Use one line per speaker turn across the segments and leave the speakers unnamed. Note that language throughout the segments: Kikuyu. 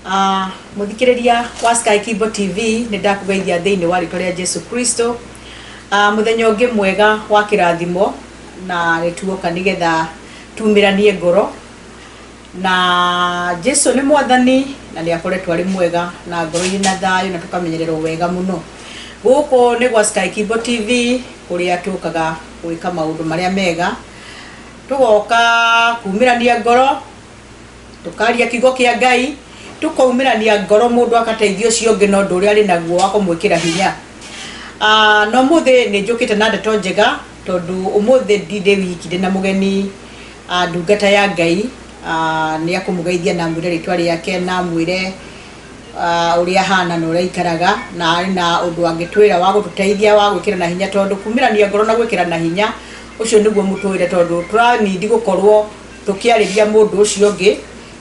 Muthikiriria wa Sky Kimbo TV, nĩ ndakũgeithia thĩinĩ wa rĩtwa rĩa Jesu Kristo. Mũthenya ũngĩ mwega wa kĩrathimo, na nĩ tuoka nĩgetha tumĩranie ngoro na Jesu nĩ mwathani, na nĩ akoretwo arĩ mwega na ngoro irĩ na thayũ na tũkamenyererwo wega mũno. Gũkũ nĩ gwa Sky Kimbo TV, kũrĩa tũkaga gwĩka maũndũ marĩa mega, tũgoka kumĩrania ngoro, tũkaria kiugo kĩa Ngai, tũkaumĩrania ngoro, mũndũ akateithia ũcio ũngĩ na ũndũ ũrĩa arĩ naguo wa kũmwĩkĩra hinya. Na ũmũthĩ nĩ njũkĩte na ndeto njega, tondũ ũmũthĩ ndindĩ wiki, ndĩ na mũgeni, ndungata ya Ngai. Nĩ akũmũgeithia na amwĩre rĩtwa rĩake na amwĩre ũrĩa ahana na ũrĩa aikaraga, na arĩ na ũndũ angĩtwĩra wa gũtũteithia, wa gwĩkĩra na hinya, tondũ kumĩrania ngoro na gwĩkĩra na hinya ũcio nĩguo mũtũrĩre, tondũ tũranindi gũkorwo tũkĩarĩria mũndũ ũcio ũngĩ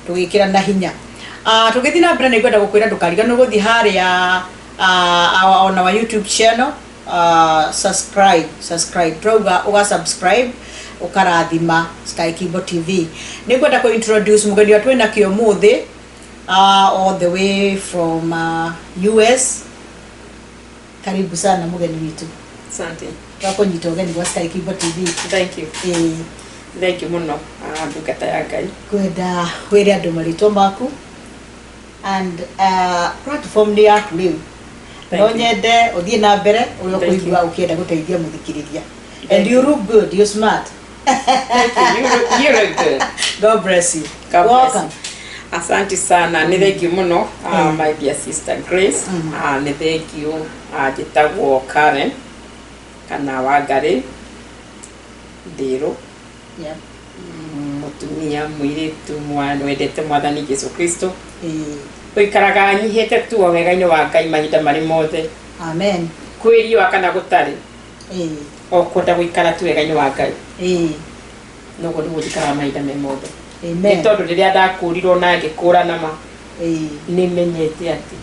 tũgĩkĩra na hinya. Tũgĩthiĩ na mbere, nĩ ngwenda gũkwĩra ndũkariganĩrwo gũthiĩ harĩa on our YouTube channel, subscribe, subscribe, turauga uga subscribe, ũkarathima Sky Kimbo TV. Nĩ ngwenda kũ introduce mũgeni ũrĩa twĩ nakĩo ũmũthĩ, all the way from US. Karibu sana, mũgeni witũ.
Asante.
Twakũnyita ũgeni gwa Sky Kimbo TV.
Thank you. Thank you mũno, ndungata ya Ngai.
Ngwenda wĩre andũ marĩtwa maku and platform nĩ yaku rĩu.
Thank
No
you.
nyende ũthiĩ na mbere ũrĩa
Thank
ũkũigua ũkĩenda gũteithia mũthikĩrĩria.
Thank
And you look good, you smart.
Thank you. You look good.
God bless you.
God bless
Welcome.
you. Asante sana. Nĩ thank you mũno, my dear sister Grace. Nĩ thank you. Njĩtagwo Karen kana Wangarĩ Ndĩrũ. Mũtumia mũirĩtu wendete mwathani Jesu Kristo. Ũikaraga nyihĩte tu o wega-inĩ wa Ngai mahinda marĩ mothe.
Amen.
Kwĩ riũa kana gũtarĩ. O kwenda gũikara tu wega-inĩ wa Ngai. Noguo nĩguo njikaraga mahinda me mothe. Nĩ
Amen.
tondũ rĩrĩa ndakũrirwo na ngĩkũrana ma, nĩ menyete atĩ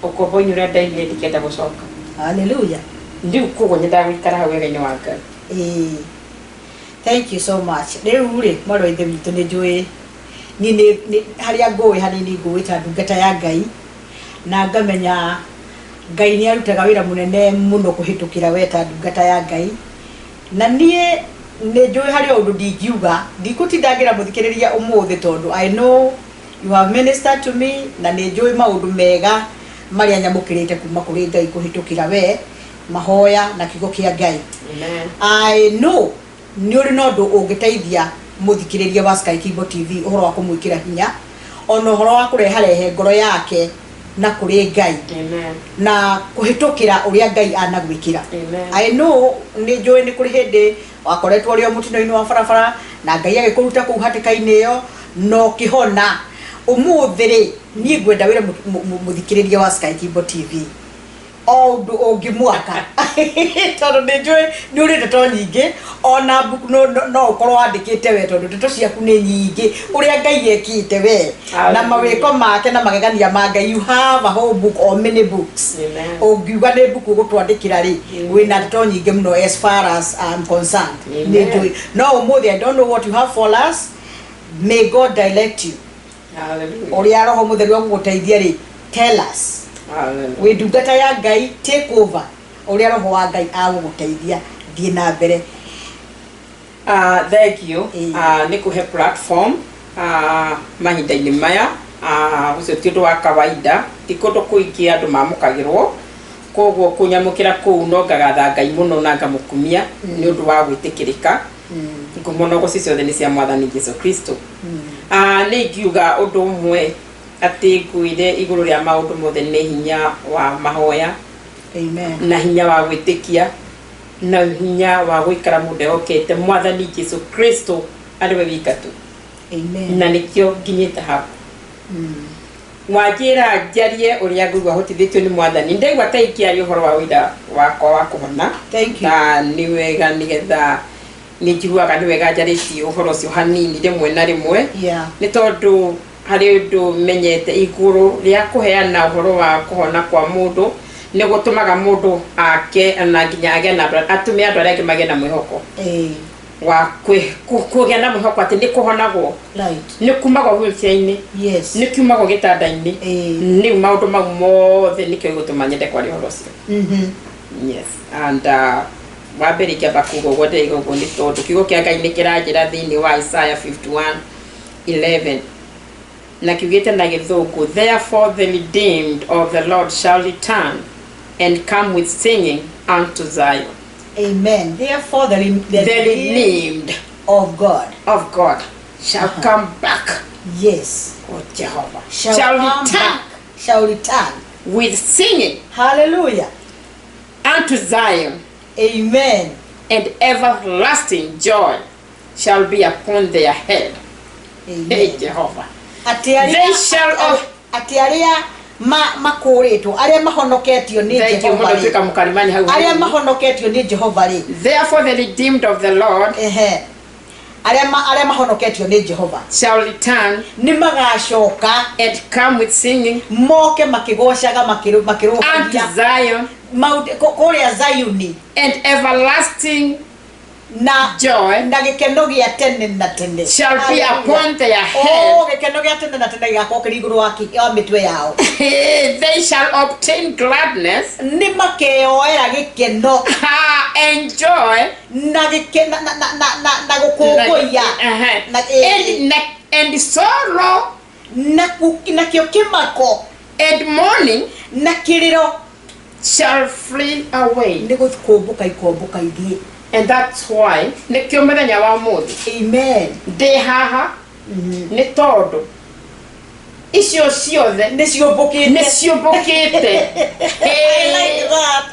ũkombo-inĩ ũrĩa ndaimire ndikenda gũcoka.
Hallelujah.
Rĩu koguo nyendaga gũikara hau wega-inĩ wa Ngai.
Thank you so much. Rĩu rĩ, mwarĩ wa ithe witũ, nĩ njũĩ niĩ harĩa ngũĩ hanini, ngũĩ ta ndungata ya Ngai, na ngamenya Ngai nĩ arutaga wĩra mũnene mũno kũhĩtũkĩra we ta ndungata ya Ngai. Na niĩ nĩ njũĩ harĩ o ũndũ ndingiuga, ndikũtinda ngĩra mũthikĩrĩria ũmũthĩ, tondũ I know you have ministered to me, na nĩ njũĩ maũndũ mega marĩa nyamũkĩrĩte kuma kũrĩ Ngai kũhĩtũkĩra we, mahoya na kiugo kĩa Ngai.
Amen.
I know nĩ ũrĩ na ũndũ ũngĩteithia mũthikĩrĩria wa Sky Kimbo TV, ũhoro wa kũmwĩkĩra hinya, ona ũhoro wa kũreharehe ngoro yake na kũrĩ Ngai
Amen.
na kũhĩtũkĩra ũrĩa Ngai anagwĩkĩra.
Amen.
I know, nĩ njũĩ nĩ kũrĩ hĩndĩ wakoretwo ũrĩ o mũtino-inĩ wa barabara, na Ngai agĩkũruta kũu hatĩka-inĩ ĩyo na ũkĩhona. Ũmũthĩ rĩ, niĩ ngwenda wĩre mũthikĩrĩria wa Sky Kimbo TV o ũndũ ũngĩmwaka, tondũ nĩ njũĩ nĩ ũrĩ ndeto nyingĩ, ona mbuku no ũkorwo wandĩkĩte we, tondũ ndeto ciaku nĩ nyingĩ, ũrĩa Ngai ekĩte we na
Hallelujah.
mawĩko make na magegania ma Ngai. You have a whole book or many books.
Amen.
Ũngiuga nĩ mbuku ũgũtwandĩkĩra rĩ, wĩna ndeto nyingĩ mũno as far as I'm concerned. Nĩ
Amen.
njũĩ no ũmũthĩ, I don't know what you have for us. May God direct you.
Hallelujah.
Ũrĩa Roho Mũtheru agũgũteithia rĩ, tell us.
Hallelujah.
Wĩ ndungata ya Ngai, take over. Ũrĩa Roho wa Ngai agũgũteithia, thiĩ na mbere.
Thank you. Nĩ kũhe platform mahinda-inĩ maya. Ũcio ti ũndũ wa kawaida, ti kũndũ kũingĩ andũ mamũkagĩrwo, koguo kũnyamũkĩra kũu no ngagatha Ngai mũno na ngamũkumia nĩ ũndũ wa gwĩtĩkĩrĩka. Ngumo na ũgoci ciothe nĩ cia mwathani Jesu Kristo. Nĩ ingiuga ũndũ ũmwe atĩ ngwĩre igũrũ rĩa maũndũ mothe nĩ hinya wa mahoya
Amen.
na hinya wa gwĩtĩkia na hinya wa gũikara mũndũ ehokete mwathani Jesu Kristo arĩ we wika tu.
Amen.
Na nĩkĩo nginyĩte hau wanjĩra njarie ũrĩa ngũigua hotithĩtio nĩ mwathani. Ndaigua ta ingĩaria ũhoro wa ũira wakwa wa kũhona.
Thank you.
Na nĩ wega, nĩgetha nĩ njiguaga nĩ wega njarĩtie ũhoro ũcio hanini rĩmwe na rĩmwe, nĩ tondũ harĩ ũndũ menyete igũrũ rĩa kũheana ũhoro wa kũhona kwa mũndũ nĩ gũtũmaga mũndũ ake na nginya agĩe na atũme andũ arĩa angĩ magĩe na mwĩhoko. Wa kũgĩa na mwĩhoko atĩ nĩ kũhonagwo. Nĩ kumagwo wheelchair-inĩ. Nĩ kiumagwo gĩtanda-inĩ. Rĩu maũndũ mau mothe nĩkĩo gĩgũtũma nyende kwaria ũhoro ũcio. Yes, and wa mbere ingĩamba kuga ũguo, ndĩraiga ũguo nĩ tondũ kiugo kĩa Ngai nĩ kĩranjĩra thĩinĩ wa Isaiah 51:11, na kiugĩte na Gĩthũngũ, "Therefore the redeemed of the Lord shall return and come with singing unto Zion."
Amen. Therefore the
The redeemed
of God
of God shall come back. Oh Jehovah.
Shall,
shall
come
return
back, shall return
with singing
hallelujah
unto Zion,
Amen.
And everlasting joy shall be upon their head.
Amen.
Hey, Jehovah.
Atĩ arĩa
They shall of
atĩ arĩa makũrĩtwo, arĩa mahonoketio nĩ
Thank you
Jehova
mũno
rĩ,
tuĩka mũkarimani hau
arĩa
hanini.
mahonoketio nĩ Jehova rĩ.
Therefore the redeemed of the Lord
Ehe, arĩa mahonoketio nĩ Jehova
shall return
nĩ magacoka
and come with singing
moke makĩgocaga
unto
makĩrũgagia
Zion,
kũrĩa Zayuni,
and everlasting
na
joy
na gĩkeno gĩa tene na tene
shall be
Hallelujah.
upon their head.
Oh, gĩkeno gĩa tene na tene gĩgakorwo kĩrĩ igũrũ wa mĩtwe yao.
They shall obtain gladness
Nĩ makeoera gĩkeno
and joy
na gĩke na gũkũngũiya na
and sorrow
nakĩo kĩmako
and mourning
na kĩrĩro
shall flee away.
Nĩ gũkũmbũka ikombũka ithiĩ.
And that's why nĩkĩo mũthenya wa ũmũthĩ
Amen.
Ndĩ haha, nĩ tondũ icio ciothe
nĩ ciũmbũkĩte.
Nĩ ciũmbũkĩte.
I like that.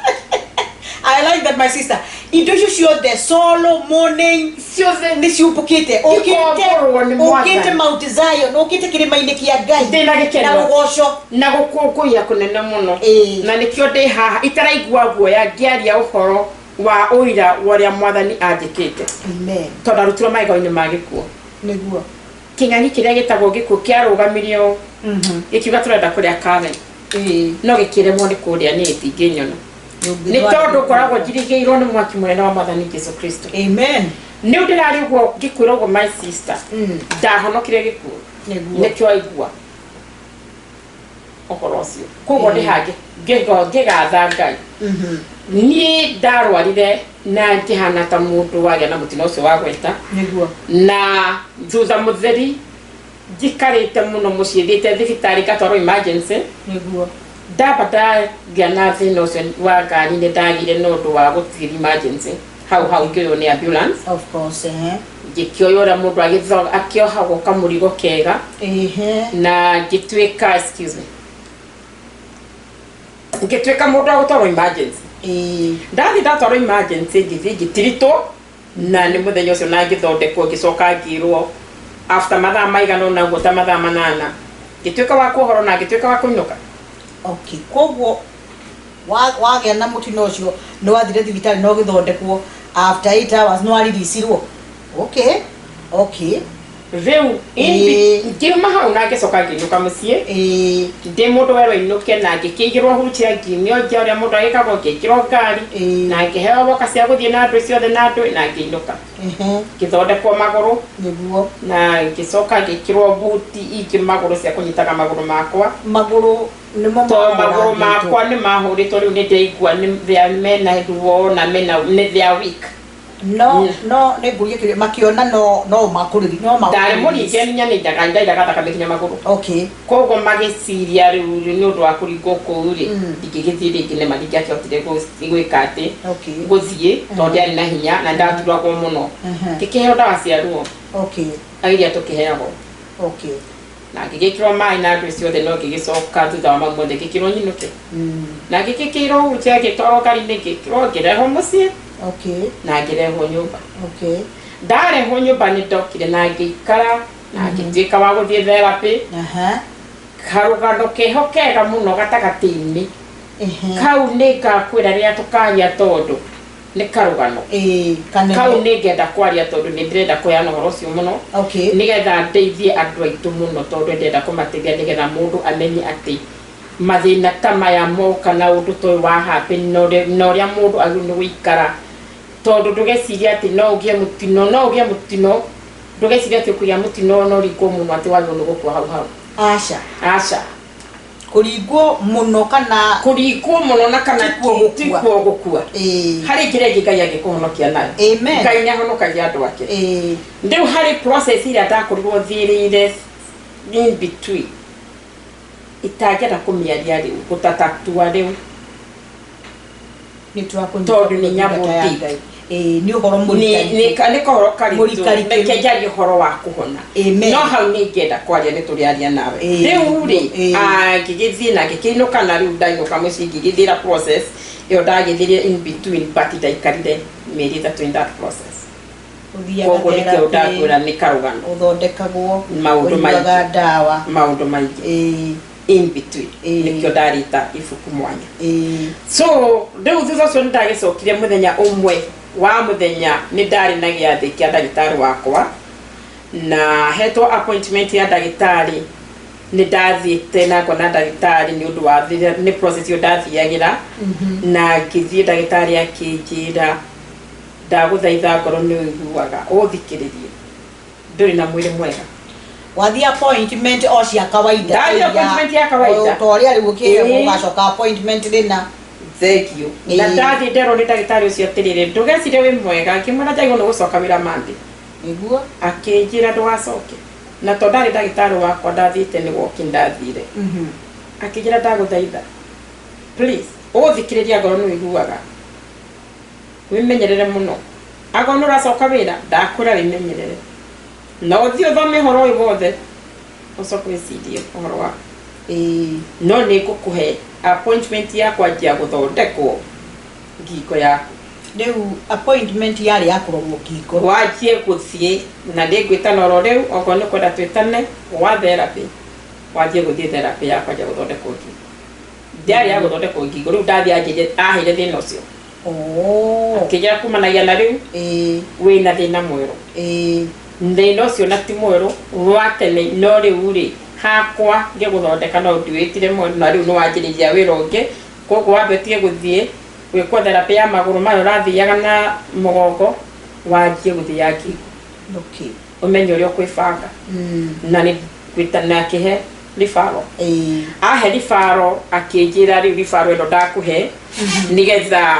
I like that, my sister. Indo icio ciothe, sorrow, mourning,
ciothe
nĩ ciũmbũkĩte.
Ikombũrwo nĩ Mwathani.
Ũkĩte Mount Zion, ũkĩte kĩrĩma-inĩ kĩa Ngai
Ndĩna gĩkeno.
Na rũgoco.
Na gũkũngũiya kũnene mũno. Na nĩkĩo ndĩ haha itaraigua guoya ngĩaria ũhoro wa ũira wa ũrĩa Mwathani anjĩkĩte,
Amen.
Tondũ arutirwo magego-inĩ ma gĩkuũ. Kĩng'ang'i kĩrĩa gĩtagwo gĩkuũ kĩarũgamirio, gĩkiuga tũrenda kũrĩa Karen, no gĩkĩremwo nĩ kũrĩa niĩ ndingĩnyona, nĩ tondũ ngoragwo njirigĩirwo nĩ mwaki mũnene wa Mwathani Jesu Kristo.
Amen.
Nĩ ndĩrarĩ ũguo ngĩkwĩra ũguo, my sister, ndahonokire gĩkuũ. Nĩkĩo aigua ũhoro ũcio, koguo ndĩ hangĩ ngĩgatha Ngai. Niĩ ndarwarire na ngĩhana ta mũndũ wagĩa na mũtino ũcio wa gweta, na thutha mũtheri njikarĩte mũno mũciĩ, thiĩte thibitarĩ ngatwarwo emergency. Ndamba ndagĩa na thĩna ũcio wa ngari, nĩ ndagĩire na ũndũ wa gũthiĩ emergency hau hau, ngĩoywo nĩ ambulance.
Of course, eh.
Ngĩkĩoywo ũrĩa mũndũ akĩohagwo kamũrigo kega, na ngĩtuĩka, excuse me, ngĩtuĩka mũndũ wa gũtwarwo emergency. Ndathiĩ ndatwarwo emergency, ngĩthiĩ ngĩtiritwo na nĩ mũthenya ũcio na ngĩthondekwo, ngĩcoka ngĩrwo after mathaa maigana ũna ũguo, ta mathaa 8, ngĩtuĩka wa kuohorwo na ngĩtuĩka wa kũinũka.
Okay, koguo wagĩa na mũtino ũcio, nĩ wathire thibitarĩ na ũgĩthondekwo, after 8 hours nĩ wariricirwo. Okay.
Rĩu ngiuma hau na ngĩcoka ngĩinũka mũciĩ. Ndĩ mũndũ werwo inũke, na ngĩkĩigĩrwo wheelchair, ngiumio nja ũrĩa mũndũ agĩkagwo, ngĩkĩrwo ngari, na ngĩheo woka cia gũthiĩ na andũ ciothe na andũ, na ngĩinũka. Ngĩthondekwo magũrũ, na ngĩcoka ngĩkĩrwo buti ingĩ magũrũ cia kũnyitaga magũrũ makwa.
Magũrũ nĩmo
To magũrũ
mahũrangĩtwo.
Makwa nĩ mahũrĩtwo, rĩu nĩ ndĩraigua they are mena ruo na mena nĩ they are weak.
No nĩ ngũrie kĩũria, makĩona no makũrĩri no
Ndarĩ mũringe nginya nĩ ndairaga thakame nginya magũrũ. Koguo magĩciria rĩu nĩ ũndũ wa kũringwo kũu rĩ, ndingĩgĩthiĩ rĩngĩ, nĩma ndingĩakĩhotire gwĩka atĩ gũthiĩ tondũ ndiarĩ na hinya na ndaturagwo mũno. Ngĩkĩheo ndawa cia ruo iria tũkĩheagwo, na ngĩgĩkĩrwo maĩ na andũ ciothe, no ngĩgĩcoka thutha wa mau mothe ngĩkĩrwo nyinũke, na ngĩgĩkĩrwo wheelchair, ngĩtwarwo ngari-inĩ, ngĩkĩrwo, ngĩrehwo mũciĩ, na ngĩrehwo nyũmba. Ndarehwo nyũmba nĩ ndokire na ngĩikara na ngĩtuĩka wa gũthiĩ therapy. Karũgano keho kega mũno gatagatĩ-inĩ kau nĩ ngakwĩra rĩrĩa tũkaria, tondũ nĩ karũgano
Kanene.
Kau nĩ ngenda kwaria, tondũ nĩ ndĩrenda kũheana ũhoro ũcio mũno, nĩgetha ndeithie andũ aitũ mũno, tondũ ndĩrenda kũmateithia nĩgetha mũndũ amenye atĩ mathĩna ta maya moka na ũndũ ta ũyũ wa happen na ũrĩa mũndũ agĩrĩirwo nĩ gũikara. Tondũ ndũgecirie atĩ no ũgĩe mũtino, no ũgĩe mũtino, ndũgecirie atĩ ũkũgĩa mũtino no ũringwo mũno atĩ wagĩrĩirwo nĩ gũkua hau hau.
Aca.
Aca.
Kũringwo mũno kana
Kũringwo mũno na kana
Tikuo gũkua.
Tikuo gũkua. Harĩ njĩra ĩngĩ Ngai angĩkũhonokia nayo.
Amen.
Ngai nĩ ahonokagia andũ ake. Rĩu harĩ process ĩrĩa ndakorirwo thiĩrĩire in between itangĩenda kũmĩaria rĩu, gũtatatua rĩu.
Nĩ twakũnyita.
Tondũ nĩ nyamũ
ndungata ya
deep.
Ngai. Ĩĩ, nĩ ũhoro
nĩ
mũrikaritũ.
Nĩ kohoro karitũ.
Mũrikarikĩru.
Reke njarie ũhoro wa kũhona.
Amen.
No hau nĩ ingĩenda kwaria, nĩ tũrĩaria nawe. Rĩu rĩ, ngĩgĩthiĩ na ngĩkĩinũka, na rĩu ndainũka mũciĩ ngĩgĩthiĩra process ĩyo ndagĩthirie in between, but ndaikarire mĩeri 3 in that process.
Ũthiaga
Koguo nĩkĩo
therapy,
ndakwĩra nĩ karũgano.
Ũthondekagwo.
Maũndũ
Ũnyuaga
maingĩ.
ndawa.
Maũndũ maingĩ in between. Nĩkĩo ndarĩta ibuku mwanya. So rĩu thutha ũcio nĩ ndagĩcokire mũthenya ũmwe wa mũthenya, nĩ ndarĩ na gĩathĩ kĩa ndagĩtarĩ wakwa na hetwo appointment ya ndagĩtarĩ. Nĩ ndathiĩte na ngona ndagĩtarĩ nĩ ũndũ wa nĩ process ĩyo ndathiagĩra, na ngĩthiĩ ndagĩtarĩ akĩnjĩra, "Ndagũthaitha, ngoro nĩ ũiguaga, ũthikĩrĩrie, ndũrĩ na mwĩrĩ mwega."
Wathiĩ appointment o cia kawaida?
Ndathiĩ appointment ya kawaida.
O ta ũrĩa rĩu ũkĩragwo ũgacoka appointment rĩna.
Thank you. Na ndathiĩ nderwo nĩ ndagĩtarĩ ũcio atĩrĩrĩ, "Ndũgecirie wĩ mwega." Ngĩmwĩra, "Njagĩrĩirwo nĩ gũcoka wĩra Monday." Akĩnjĩra, "Ndũgacoke." Na to ndarĩ ndagĩtarĩ wakwa ndathiĩte, nĩ walk-in ndathire. Akĩnjĩra, "Ndagũthaitha, please, ũthikĩrĩria, ngoro nĩ ũiguaga, wĩmenyerere mũno. Akorwo nĩ ũracoka wĩra, ndakwĩra wĩmenyerere na ũthiĩ ũthome ũhoro ũyũ wothe, ũcoke wĩcirie ũhoro waku. No nĩ ngũkũhe appointment ya kwanjia gũthondekwo ngingo yaku."
Rĩu appointment yarĩ ya kũrorwo ngingo?
Wanjie gũthiĩ, na nĩ ngwĩtana oro rĩu, okorwo nĩ kwenda twĩtane wa therapy, wanjie gũthiĩ therapy ya kwanjia gũthondekwo ngingo. Ndiarĩ ya gũthondekwo ngingo, rĩu ndathiĩ anjĩrie aheire thĩna ũcio. Akĩnjĩra, "Kumanagia na rĩu wĩna thĩna mwerũ. Thĩna ũcio na ti mwerũ, wa tene, no rĩu rĩ hakwa ngĩgũthondeka no ndiwĩtire mwerũ, na rĩu nĩ wanjĩrĩria wĩra ũngĩ, koguo wambe ũtige gũthiĩ gwĩkwo therapy ya magũrũ maya ũrathiaga na mũgongo, wanjie gũthiĩ ya ngingo. Ũmenye ũrĩa ũkwĩbanga." Na nĩ ngwĩta na akĩhe referral. Ahe referral, akĩnjĩra, "Rĩu referral ĩno ndakũhe nĩgetha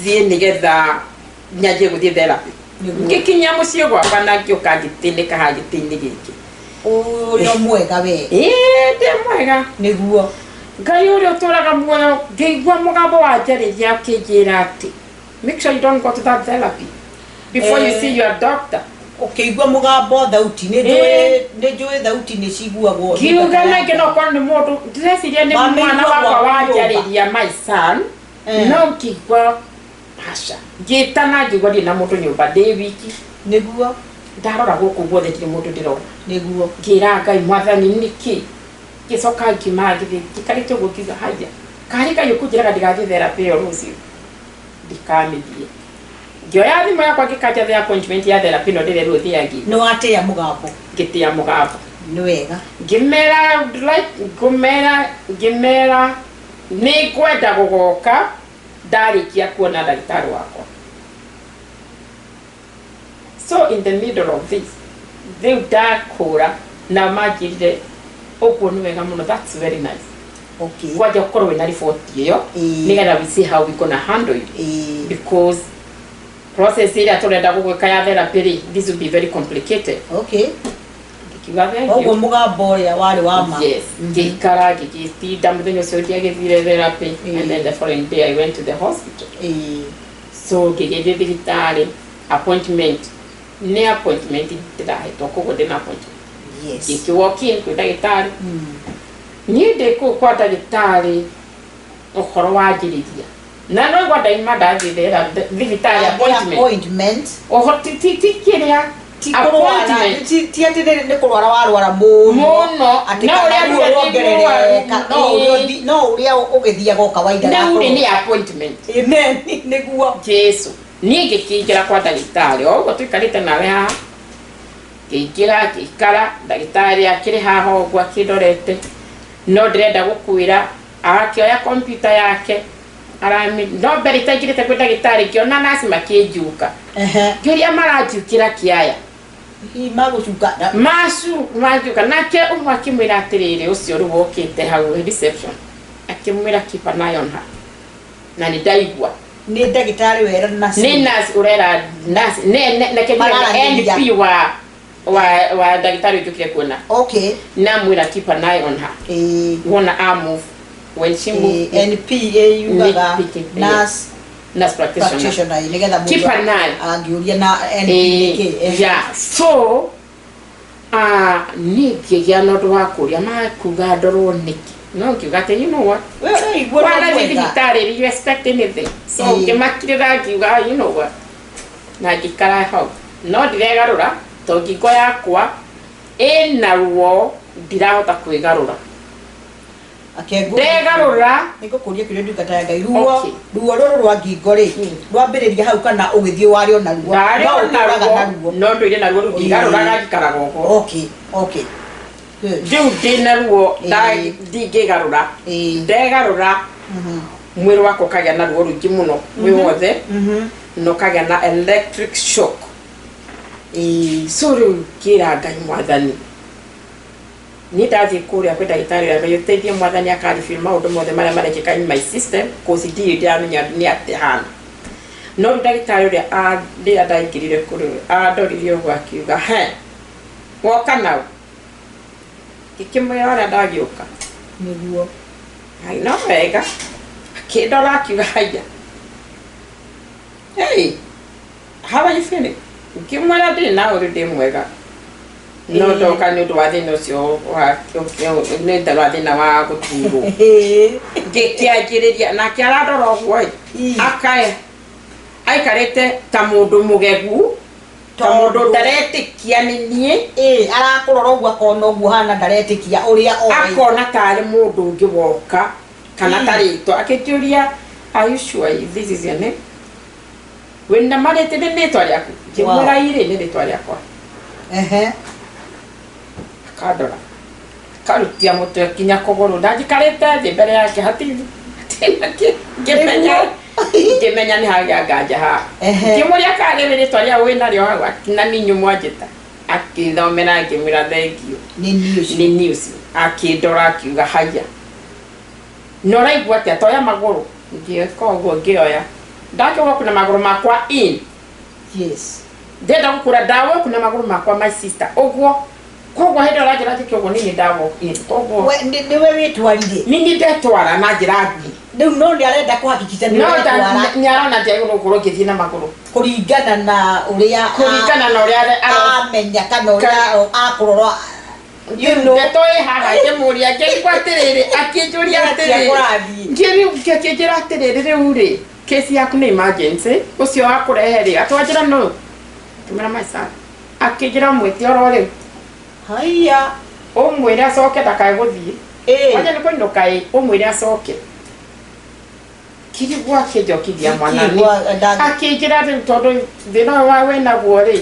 thiĩ, nĩgetha nyanjie gũthiĩ therapy." Ngĩkinya mũciĩ gwakwa na ngĩũka ngĩtĩnĩka haha gĩtĩ-inĩ gĩkĩ.
Ũrĩa mwega we.
Ĩĩ, ndĩ mwega. Ngai ũrĩa ũtũraga muoyo, ngĩigua mũgambo wa njarĩria akĩnjĩra atĩ, "Make sure you don't go to that therapy before you see your doctor."
Ũkĩigua mũgambo, thauti nĩ njũĩ, nĩ njũĩ thauti nĩ ciguagwo.
Ngiuga na ngĩ no korwo nĩ mũndũ, ndĩreciria nĩ
Wamĩigua
mwana wakwa
gwaku nyũmba.
wanjarĩria, my son. No ngĩigua aca, ngĩtana, ngĩigua ndirĩ na mũndũ nyũmba, ndĩ wiki. Ndarora gũkũ guothe ndirĩ mũndũ ndĩrona. Ngĩra Ngai, "Mwathani, nĩkĩ?" Ngĩcoka ngiuma, ngĩthiĩ njikarĩte ũguo, ngiuga, "Haya, karĩ Ngai ũkũnjĩraga ndigathiĩ therapy ĩyo rũciũ, ndikamĩthiĩ." Ngĩoya thimũ yakwa, ngĩkanja the appointment ya therapy ĩno ndĩrerwo thiangi.
Nĩ watĩĩa mũgambo.
Ngĩtĩa mũgambo.
Nĩ wega.
Ngĩmera like ngũmera, ngĩmera nĩ ngwenda gũgoka ndarĩkia kuona ndagĩtarĩ wakwa. So in the middle of this, rĩu ndakũra na manjĩrire, "Ũguo nĩ wega mũno, that's very nice. Kwanja ũkorwo wĩna riboti ĩyo, nĩgetha we see how we gonna handle you, because process ĩrĩa tũrenda gũgwĩka ya therapy rĩ, this will be very complicated." Ngĩkiuga, "Thank you."
Koguo mũgambo ũrĩa warĩ wa ma.
Yes. Ngĩikara, ngĩgĩtinda mũthenya ũcio ndiagĩthire therapy, and then the following day I went to the hospital. So ngĩgĩthiĩ thibitarĩ, appointment nĩ appointment ndĩrahetwo, koguo ndĩna appointment. Ngĩkĩ walk in kwĩ ndagĩtarĩ. Niĩ ndĩ kũu kwa ndagĩtarĩ, ũhoro wanjĩrĩria na no igua ndaima ndathiĩ thibitarĩ appointment.
Appointment.
Ũho ti kĩrĩa
Ti kũrwara.
Appointment.
Ti atĩ nĩ kũrwara warwara mũno.
Mũno.
Atĩ
No
kana
ũrĩa
ruo
ruo
ruongerereka,
nĩ
no ũrĩa no ũrĩa ũgĩthiaga o kawaida.
Rĩu rĩ, nĩ appointment.
Amen, nĩguo.
Jesu, niĩ ngĩkĩingĩra kwa ndagĩtarĩ o ũguo tũikarĩte nawe haha, ngĩingĩra, ngĩikara, ndagĩtarĩ akĩrĩ haha ũguo akĩndorete, no ndĩrenda gũkwĩra, akĩoya kompiuta yake. Arami no mbere itaingĩrĩte kwĩ ndagĩtarĩ, ngĩona naci makĩnjuka. Ngĩũria maranjukĩra kĩaya.
Hihi magũcuka
Macu manjuka, nake ũmwe akĩmwĩra atĩrĩrĩ, ũcio rĩu wokĩte hau reception, akĩmwĩra, "Keep an eye on her." Na nĩ ndaigua.
Nĩ ndagĩtarĩ wera na
Nĩ nurse ũrera nurse nake nĩwe
Mararanĩria.
NP wa ndagĩtarĩ ũnjũkire kuona. Namwĩra, "Keep an eye on her." Wona a move, when she move.
NPA yugaga
NP,
nurse
nurse practitioner.
Practitioner, nĩgetha
Keep an eye.
angĩũria na NP nĩkĩ.
Yeah, so niĩ ngĩgĩa na ũndũ wa kũria makuga ndorwo nĩkĩ, no ngiuga atĩ, you know what,
We ũraigua no
warathiĩ
mwega.
thibitarĩ, you expect anything, so ngĩmakirĩra, ngiuga, "You know what," na ngĩikara hau, no ndiregarũra to ngingo yakwa ĩna ruo, ndirahota kwĩgarũra. Ndegarũra.
Nĩngũkũria kĩũria, ndungata ya Ngai. Ruo ruo rũrũ rwa ngingo rĩ, rwambĩrĩria hau kana ũgĩthiĩ warĩ ona ruo?
Ndarĩ
No
ona
ũtũraga na
ruo
ruo.
No ndũire na ruo rĩu, ngĩgarũraga ngikaraga ũguo.
Okay, good.
Rĩu ndĩna ruo, ndingĩgarũra. Ndegarũra, mwĩrĩ wakwa ũkagĩa na ruo rũingĩ mũno wĩ wothe, na ũkagĩa na electric shock. So rĩu ngĩra Ngai, Mwathani, niĩ ndathiĩ kũrĩa kwĩ ndagĩtarĩ ũrĩa, Ngai ũteithie, Mwathani akaribia maũndũ mothe marĩa marekĩka in my system, cause ndirĩ ndĩramenya nĩ atĩ hana. No rĩu ndagĩtarĩ ũrĩa rĩrĩa ndaingĩrire kũrĩ we, andorire ũguo, akiuga, "He woka nau?" Ngĩkĩmwĩra ũrĩa ndagĩũka. Ai, no wega. Akĩndora, akiuga, "Haya, hey, how are you feeling?" Ngĩmwĩra ndĩ na ũrĩ ndĩ mwega, no ndoka nĩ ũndũ wa thĩna ũcio nĩ ũndũ wa thĩna wa gũturwo. Ngĩkĩanjĩrĩria nake arandora ũguo ĩ, akae aikarĩte ta mũndũ mũgegu, ta mũndũ ndaretĩkia nĩ niĩ.
Arakũrora ũguo, akona ũguo hana, ndaretĩkia ũrĩa oĩ.
Akona tarĩ mũndũ ũngĩ woka kana tarĩtwa. Akĩnjũria, "Are you sure this is your name? Wĩna marĩtĩ nĩ rĩtwa rĩaku?" Ngĩmwĩra, "Irĩ nĩ rĩtwa rĩakwa." Akandora, akarutia mũtwe nginya kũgũrũ. Ndanjikarĩte thĩ mbere yake hatirĩ ngĩmenya nĩ hagĩa nganja haha. Ngĩmũria kana rĩrĩ rĩtwa rĩa wĩ narĩo hau, na nĩ inyuĩ mwanjĩta. Akĩthomera, ngĩmwĩra thengio.
Nĩ niĩ ũcio.
Nĩ niĩ ũcio. Akĩndora, akiuga, "Haya, na ũraigua atĩa? Toya magũrũ." Ngĩka ũguo, ngĩoya, ndakĩwoku na magũrũ makwa in. Ndĩrenda gũkũra, ndawoku na magũrũ makwa, my sister, ũguo. Koguo hĩndĩ ĩyo ũranjĩra njĩke ũguo, nini ndawalk in koguo.
We nĩwe wĩtwarire?
Nini ndetwara na njĩra nguhĩ.
Rĩu no nĩ arenda kũhakikisha nĩ
No
ũretwara.
Nĩ arona njagĩrĩirwo gũkorwo ngĩthiĩ na magũrũ.
Kũringana na ũrĩa
Kũringana na ũrĩa
amenya kana ũrĩa akũrora.
Ndeto ĩ haha, ngĩmũria, ngĩigua atĩrĩrĩ, akĩnjũria
Atĩa
atĩrĩrĩ,
kũrathiĩ?
Ngĩkĩnjĩra atĩrĩrĩ, "Rĩu rĩ, kesi yaku nĩ emergency, ũcio wa kũrehe rĩ atwanjĩra no?" Ngĩmwĩra, "My son." Akĩnjĩra, "Ũmwĩte oro rĩu."
Haiya.
Ũmwĩre acoke, ndakae gũthiĩ. Kwanja nĩ kũinũka ĩ, ũmwĩre acoke. Kirigwo akĩnjokithia mwana
Kĩ
Akĩnjĩra, "Rĩu tondũ thĩna ũyũ wa wĩnaguo rĩ,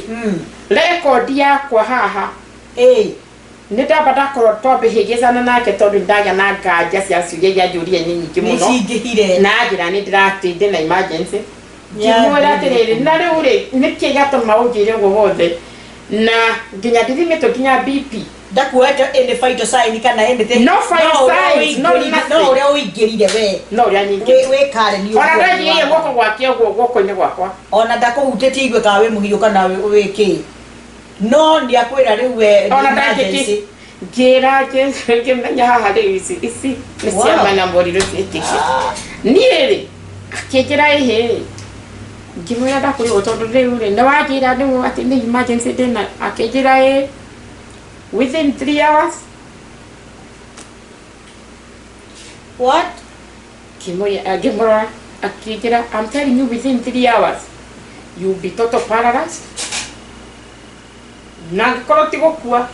rekondi yakwa haha, nĩ ndamba ndakorwo twambĩhĩgĩcana nake tondũ nĩ ndagĩa na nganja cia ciũria iria njũria nĩ nyingĩ
Nĩ
mũno."
cingĩhire.
Na njĩra nĩ ndĩratĩ ndĩna emergency. Ngĩmwĩra atĩrĩrĩ, na rĩu rĩ, nĩkĩ gĩatũma ũnjĩre ũguo wothe na nginya ndithimĩtwo nginya BP?
Ndakuoete any vital sign kana anything?
No vital signs, no nothing.
No ũrĩa ũingĩrire we.
No ũrĩa nyingĩ.
Wĩ Karen
Ona
ũguo.
ndaigĩrĩire guoko gwake ũguo guoko-inĩ gwakwa.
Ona ndakũhutĩtie igue kana wĩ mũhiũ kana wĩ kĩ, no nĩ akwĩra rĩu we nĩ
Ona
emergency.
ndangĩkĩ ngĩra ngĩmenya haha rĩu ici nĩ ciama na mũrirũ ciĩkĩke. Niĩ rĩ, akĩnjĩra ĩhĩ, ngĩmwĩra ndakũrĩrwo tondũ rĩu rĩ, nĩ wanjĩra rĩu atĩ nĩ emergency ndĩna. Akĩnjĩra, ĩ within 3 hours.
What?
Ngĩmũria, ngĩmũrora, akĩnjĩra, "I'm telling you, within 3 hours you will be total paralyzed, na angĩkorwo ti gũkua,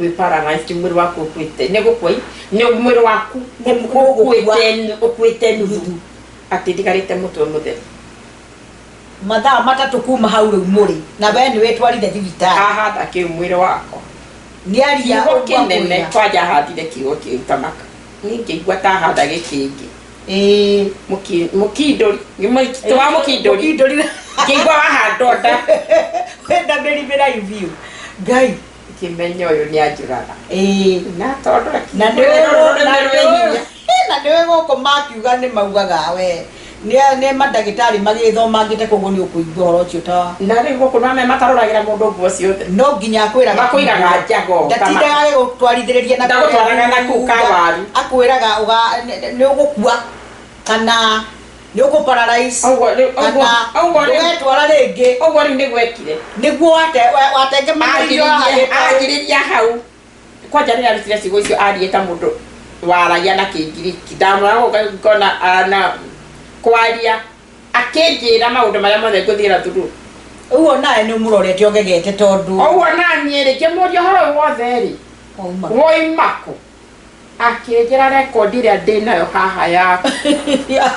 wĩ paralyzed, mwĩrĩ waku ũkuĩte, nĩ gũkua nĩ mwĩrĩ waku
Nĩ gũkua.
ũkuĩte nuthu, atĩ ndigarĩte mũtwe mũtheri."
Mathaa 3 kuma hau rĩu mũrĩ na we nĩ wĩtwarire thibitarĩ.
Ahanda kĩu mwĩrĩ wakwa.
Nĩ aria
Kiugo
ũguo
kĩnene.
akwĩra.
Kwanja ahandire kiugo kĩu tamaka, niĩ ngĩigua ta ahanda gĩkĩngĩ. Mũkindũri mũtĩ wa mũkindũri.
Mũkindũri.
Ngĩigua wahandwo nda.
Wenda mĩri mĩraihu biũ, Ngai.
Ngĩmenya ũyũ nĩ anjũraga. Na tondũ
Na
rũrĩmĩ rwĩ hinya.
Na nĩwe gũkũ makiuga nĩ maugaga we nĩ mandagĩtarĩ magĩthomangĩte, koguo nĩ ũkũigua ũhoro ũcio ta
Na rĩu gũkũ name mataroragĩra mũndũ nguo ciothe.
No nginya akwĩraga.
Makwĩraga njago.
Ndatindaga agĩgũtwarithĩrĩria na
Ndagũtwaraga na kũu kawaru.
Akwĩraga nĩ ũgũkua kana nĩ ũkũ paralyze
Ũguo rĩu ũguo
kana
ũguo rĩu
ndũgetwara rĩngĩ.
Ũguo rĩu nĩgwekire.
Nĩguo watengemanĩirio haha.
Anjĩrĩria hau kwanja rĩrĩa arutire ciugo icio, arie ta mũndũ waragia na Kĩngiriki. Ndamũra ngona ana kwaria, akĩnjĩra maũndũ marĩa mothe ngũthiĩra through.
Ũguo nawe nĩ ũmũrorete ũgegete tondũ
Ũguo naniĩ rĩ, ngĩmũria ũhoro ũyũ wothe rĩ
wauma
woima kũ? Akĩnjĩra rekondi ĩrĩa ndĩnayo haha ya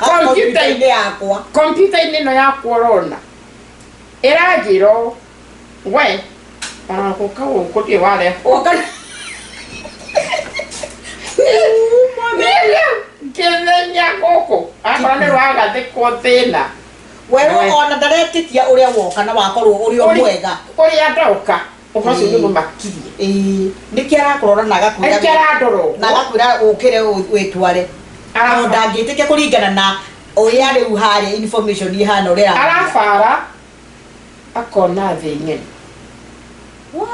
kompiuta-inĩ yakwa.
Kompiuta-inĩ ĩno yakwa ũrona ĩranjĩra ũũ, we ona gũka gũkũ ndirĩ warehwo. Ngĩmenya gũkũ akorwo nĩ rwagathĩkwo thĩna.
We ona ndaretĩkia ũrĩa woka na wakorwo ũrĩ o mwega.
Ũrĩa ndoka, ũhoro ũcio nĩ mũmakirie.
Ĩĩ, nĩkĩ arakũrora na agakwĩra
Nĩkĩ arandora ũguo?
Na agakwĩra ũkĩre wĩtware tondũ ndangĩtĩkia kũringana na ũrĩa rĩu harĩa information ihana ũrĩa ĩrathiĩ.
Arabara akona thĩ ng'eni.
What?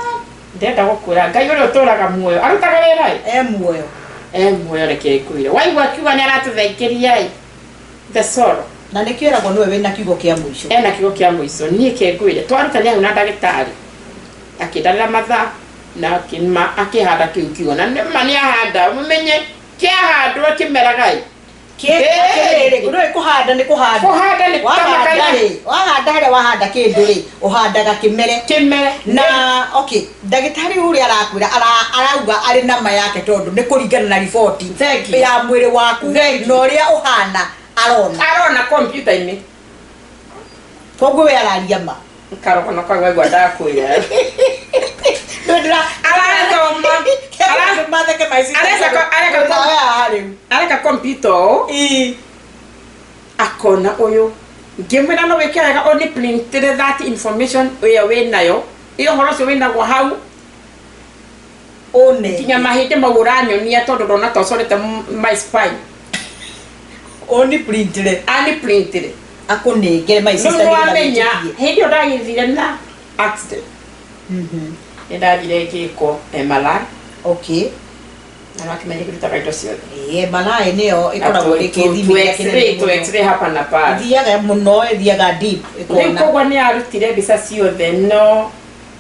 Ndĩrenda gũkwĩra Ngai ũrĩa ũtũraga muoyo arutaga wĩra ĩ.
E muoyo.
E muoyo. Reke ngwĩre, waigua akiuga nĩ aratũthengeria ĩ, the sorrow.
Na nĩkĩo ĩragwo nĩwe wĩna kiugo kĩa mũico.
Ena kiugo kĩa mũico. Niĩ ke ngwĩre, twarutania hau na ndagĩtarĩ akĩndarĩra mathaa na akĩma akĩhanda kĩu kiugo, na nĩma nĩ ahanda, ũmenye kĩahandwo kĩmeraga ĩ.
Atĩrĩrĩ, ndũĩ kũhanda nĩ kũhanda.
Kũhanda nĩ
wahanda
kamakana.
Rĩ, wahanda harĩa wahanda kĩndũ rĩ, ũhandaga kĩmere.
Kĩmere.
Na okay, ndagĩtarĩ ũrĩa arakwĩra arauga arĩ nama yake tondũ nĩ kũringana na riboti
Thank you.
ya mwĩrĩ waku
Thank you.
na ũrĩa ũhana arona.
Arona kompiuta-inĩ.
Koguo we araria ma.
Karogono kau waigua ndakwĩra. Arathoma.
Matheke. Rĩu
Areka kompiuta ũũ akona ũyũ. Ngĩmwĩra no wĩke wega ũni printire that information ĩyo wĩnayo, ĩyo ũhoro ũcio wĩnaguo hau.
Une
nginya mahĩndĩ mau ũranyonia, tondũ ndona ta ũcorete my spine.
Ũni printire.
Ani printire.
Akũnengere my
rĩu
sister.
Nĩwamenya hĩndĩ ĩyo ndagĩthire na accident, nĩ ndathire ngĩkwo MRI. Na wakĩmenya kĩrutaga indo ciothe.
Ĩĩ, MRI nĩyo ĩkoragwo ĩrĩ kĩthimi gĩa kĩnene
To
mũno.
X-ray hapa na pale.
Ĩthiaga mũno, ĩthiaga deep.
Rĩu
ĩkona.
Koguo nĩ arutire mbica ciothe, no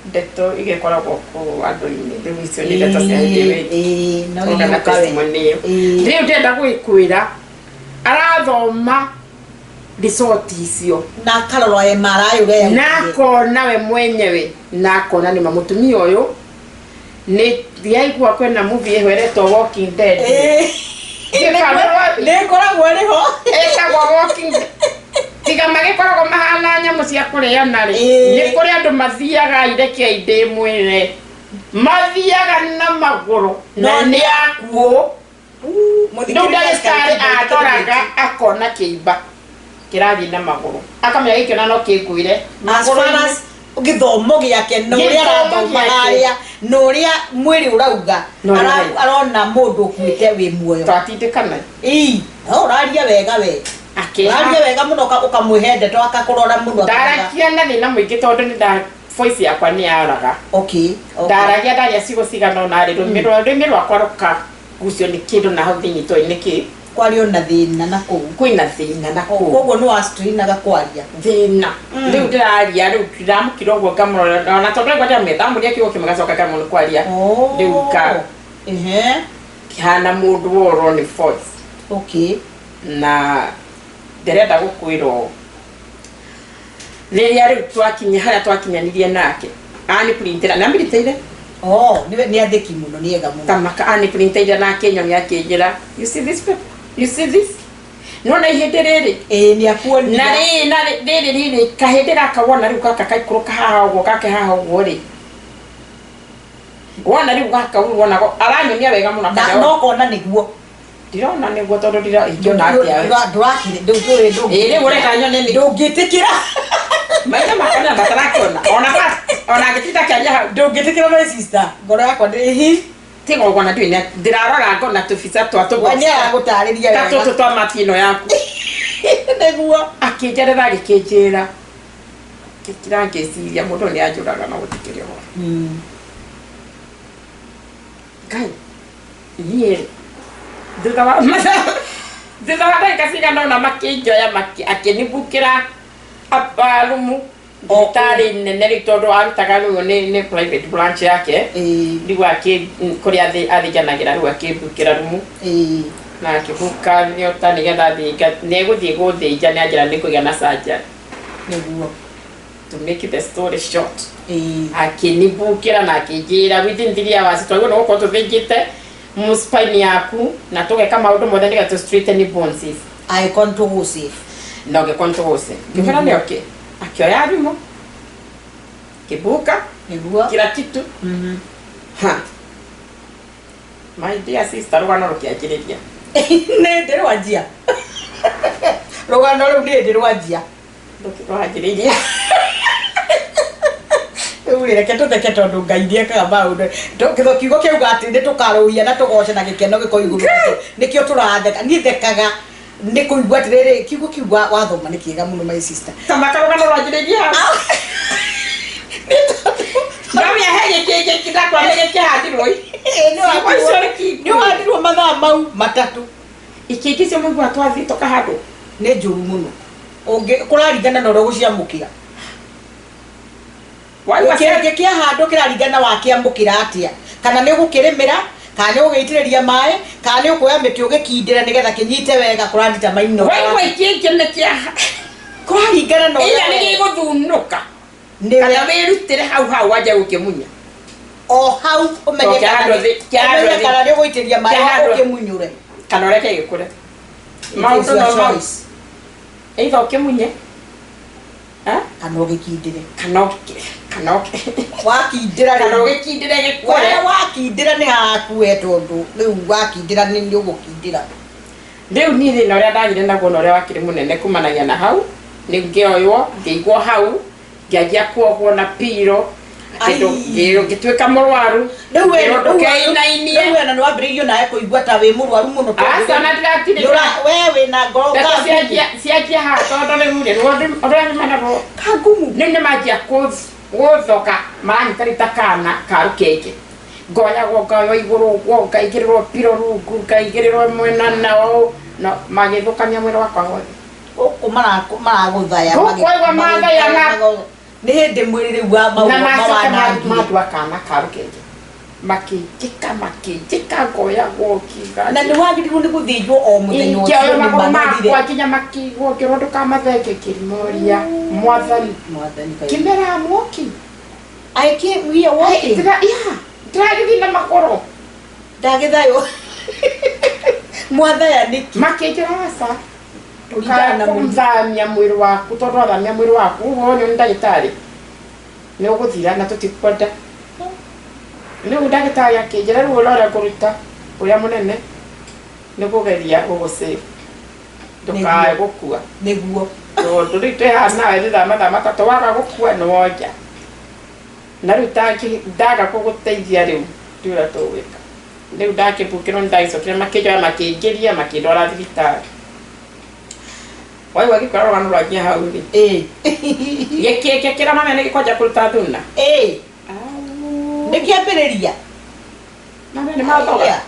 ndeto igĩkoragwo kũu andũ-inĩ. Rĩu icio nĩ ndeto cia hĩndĩ ĩyo ĩngĩ.
Ĩĩ, no
Tũgana
iũka we.
testimony ĩyo.
Ĩĩ.
Rĩu ndĩrenda gwĩkwĩra, arathoma resort icio
na akarora MRI ũrĩa
na
yaugire.
Akona we mwenyewe na akona nĩma mũtumia ũyũ nĩ ndiaigua kwĩna movie ĩho ĩretwo Walking Dead.
Ĩĩ. Nĩ ĩkoragwo ĩrĩ ho.
Ĩtagwo Walking Dead. Tiga magĩkoragwo mahana nyamũ cia kũrĩana rĩ,
Ĩĩ.
nĩ kũrĩ andũ mathiaga, irekei ndĩmwĩre, mathiaga na magũrũ na
No
nĩ akuũ. Rĩu ndagĩtarĩ aroraga akona kĩimba kĩrathiĩ na magũrũ, akamenya gĩkĩ ona no kĩnguire
As far as gĩthomo gĩake na ũrĩa
Gĩthomo
arathoma
gĩake.
harĩa na ũrĩa mwĩrĩ ũrauga,
Na ũrĩa ũrauga.
arona mũndũ ũkuĩte wĩ muoyo.
Twatindĩkana.
Ĩĩ, no ũraria wega we.
Akĩha
ũraria wega mũno, ũkamwĩhe ndeto akakũrora mũno akauga,
Ndaragia na thĩna mũingĩ tondũ nĩ nda voice yakwa nĩ yaraga. Ndaragia, ndaria ciugo cigana ũna rĩ, rũrĩmĩ rwakwa rũkagucio nĩ kĩndũ na hau thĩinĩ toĩ nĩkĩ.
Kwario na thĩna na kũu.
Kwĩna thĩna na kũu.
Koguo nĩ wastrainaga kwaria.
Thĩna. Rĩu ndĩraria, rĩu ndamũkira ũguo ngamũrora, ona tondũ aigua ndamũria kiugo kĩmwe gacoka ngaremwo nĩ kwaria. Rĩu kĩhana mũndũ worwo nĩ voice. Na ndĩrenda gũkwĩra ũũ, rĩrĩa rĩu twakinya harĩa twakinyanirie nake anipurintĩra na mbiritĩire.
Oh, nĩ athĩki mũno, nĩ ega mũno.
Tamaka anipurintĩire na akĩnyonia akĩnjĩra, "You see this paper? You see this?" Nona ihĩndĩ rĩrĩ.
Ĩĩ, nĩ akuonia.
Na rĩrĩ na rĩrĩ rĩrĩ kahĩndĩ gaka wona rĩu gaka kaikũrũka haha ũguo gake haha ũguo rĩ, wona rĩu gaka ũguo wona aranyonia wega mũno.
Na
akanja
no kona nĩguo.
Ndirona nĩguo tondũ ndira ingĩona atĩa we.
Ndũrakire ndũĩ.
Ĩĩ, rĩu ũreka nyone nĩ
Ndũngĩtĩkĩra.
Maitho makwa nĩ matarakĩona ona ona ngĩtinda kĩaria hau.
Ndũngĩtĩkĩra, my sister, ngoro yakwa ndĩ hi.
Tiga ũguo na ndiũĩ ndĩrarora ngona tũbica twa
We
tũbox
nĩ aragũtarĩria
ta
wega.
tũtũ twa mati ĩno yaku.
Nĩguo.
Akĩnjerera, agĩkĩnjĩra, ngĩkira ngĩciria mũndũ ũyũ nĩ anjũraga na gũtikĩrĩ ũhoro. Ngai, niĩ thutha wa mathaa, thutha wa ndagĩka cigana ũna makĩnjoya, akĩnibukĩra rumu thibitarĩ nene rĩu, tondũ arutaga rĩu nĩ private branch yake. Rĩu akĩ kũrĩa athĩnjanagĩra, rĩu akĩmbukĩra rumu na akĩbuka theatre nĩgetha thiĩ nĩegũthiĩ gũthĩnja. Nĩ anjĩra nĩ kũgĩa na surgery. To make the story short, akĩnibukĩra na akĩnjĩra within 3 hours twagĩrĩirwo nĩ gũkorwo tũthĩnjĩte mu spine yaku na tũgeka maũndũ mothe nĩgetha tũ straighten bones ici.
Angĩkorwo nĩ tũgũsave.
Na ũngĩkorwo nĩ tũgũce, ngĩmwĩra nĩ okay. Akĩoya thimũ, kĩbuka kila kitu. Ha, my dear sister, rũgano rũkĩanjĩrĩria.
Nĩ ndĩrwanjia rũgano rũu, nĩ ndĩrwanjia.
Rwanjĩrĩirie.
Rĩu rĩ, reke tũtheke tondũ Ngai nĩekaga maũndũ. Kĩtho kiugo kĩauga atĩ nĩ tũkarũhia na tũgoce na gĩkeno gĩko igũrũ witũ. Nĩkĩo tũratheka. Niĩ thekaga nĩ kũigua atĩrĩrĩ, kiugo kĩu wathoma nĩ kĩega mũno, my sister.
Tamaka rũgano rwanjĩrĩirie hau. Ndamia he gĩkĩngĩ ndakwa nĩ gĩkĩhandirwo. Ciugo icio nĩ
Nĩ ũhandirwo mathaa mau 3.
Ikĩngĩ cio mũigua twathiĩ tũkahandwo.
Nĩ njũru mũno. Kũraringana na ũrĩa ũgũciamũkĩra.
Waigua.
Kĩngĩ kĩahandwo kĩraringana wakĩamũkĩra atĩa, kana nĩ ũgũkĩrĩmĩra, kana nĩ ũgũgĩitĩrĩria maĩ, kana nĩ ũkuoya mĩtĩ ũgĩkindĩra nĩgetha kĩnyite wega. Kũradita maino.
Waigua ikĩngĩ nĩ kĩa
Kũraringana na
ila
ũrĩa
nĩ gĩgũthunũka
nĩ
kana wĩrutĩre hau hau wanjia gũkĩmunya.
O hau ũmenye
To
kana
kĩahandwo kĩahandwo
ũmenye kana nĩ ũgũitĩrĩria maĩ
kĩahandwo-
ũkĩmunyũre.
Kana ũreke gĩkũre.
It is
Maũndũ
your
no mau
choice.
Either ũkĩmunye, eh?
Kana ũgĩkindĩre.
Kana
Wakindĩra
kana
rĩu
ũgĩkindĩre gĩkũre.
We wakindĩra nĩ haku we, tondũ rĩu wakindĩra nĩ ũgũkindĩra.
Rĩu niĩ thĩna ũrĩa ndagire naguo na ũrĩa wakĩrĩ mũnene kumanagia na hau nĩ ngĩoywo, ngĩigwo hau, ngĩanjia kuohwo na piro.
Ai.
Ngĩtuĩka mũrwaru.
Rĩu we
Ngĩrwo ndũkeinainie.
Rĩu we na nĩ wambĩrĩirio nawe kũigua ta wĩ mũrwaru mũno tondũ
Aca, na ndiratirĩ.
We wĩna ngoro
Ndeto
kangumu.
cianjia haha tondũ rĩu rĩ ruo rũrĩa nĩmanarwo
Kangumu.
rĩu nĩ manjia gũthoka, maranyita rĩu ta kana ka rũkenge, ngoyagwo, ngoywo igũrũ ũguo, ngaigĩrĩrwo piro rungu, ngaigĩrĩrwo mwena nao no magĩthũkania mwĩrĩ wakwa wothe.
Gũkũ maragũthaya.
Gũkũ waigua mathaya
Nĩ hĩndĩ mwĩrĩ rĩu wa
na macoka
mawanangire.
matua kana ka rũkenge, makĩnjĩka makĩnjĩka, ngoyagwo ngiuga
Na nĩ wagĩrĩirwo nĩ gũthĩnjwo o mũthenya ũcio.
Ingĩoya
Nĩ
magũrũ
manothire.
makwa nginya makĩigwo, ngĩrwo ndũkamathenge, kĩrimoria Mwathani.
Mwathani Ngai.
Kĩmera, I'm walking.
I came, we are walking.
Yeah, ndĩragĩthiĩ na magũrũ.
Ndagĩthaywo mwathaya nĩkĩ?
Makĩnjĩra aca.
Kũringana na mũrimũ.
Ndũkathamia mwĩrĩ waku, tondũ wathamia mwĩrĩ waku ũguo wonio nĩ ndagĩtarĩ nĩ ũgũthira na tũtikwenda. Rĩu ndagĩtarĩ akĩnjĩra rĩu ũrĩa ũrĩa ngũruta ũrĩa mũnene nĩ kũgeria gũgũsave ndũkae gũkua, tondũ rĩu twĩ haha nawe thutha wa mathaa 3 waga gũkua nĩ wonja, na rĩu ndaga gũgũteithia rĩu ndiũĩ ũrĩa tũgwĩka. Rĩu ndakĩbukĩrwo nĩ ndagĩcokire, makĩnjoya, makĩingĩria, makĩndwara thibitarĩ. Waigua gĩkora rũgano rwanjia hau rĩ, gĩkĩngĩ kĩramamia nĩ gĩkwanja kũruta thuna.
Nĩ kĩambĩrĩria.
Mamia nĩ mathoga.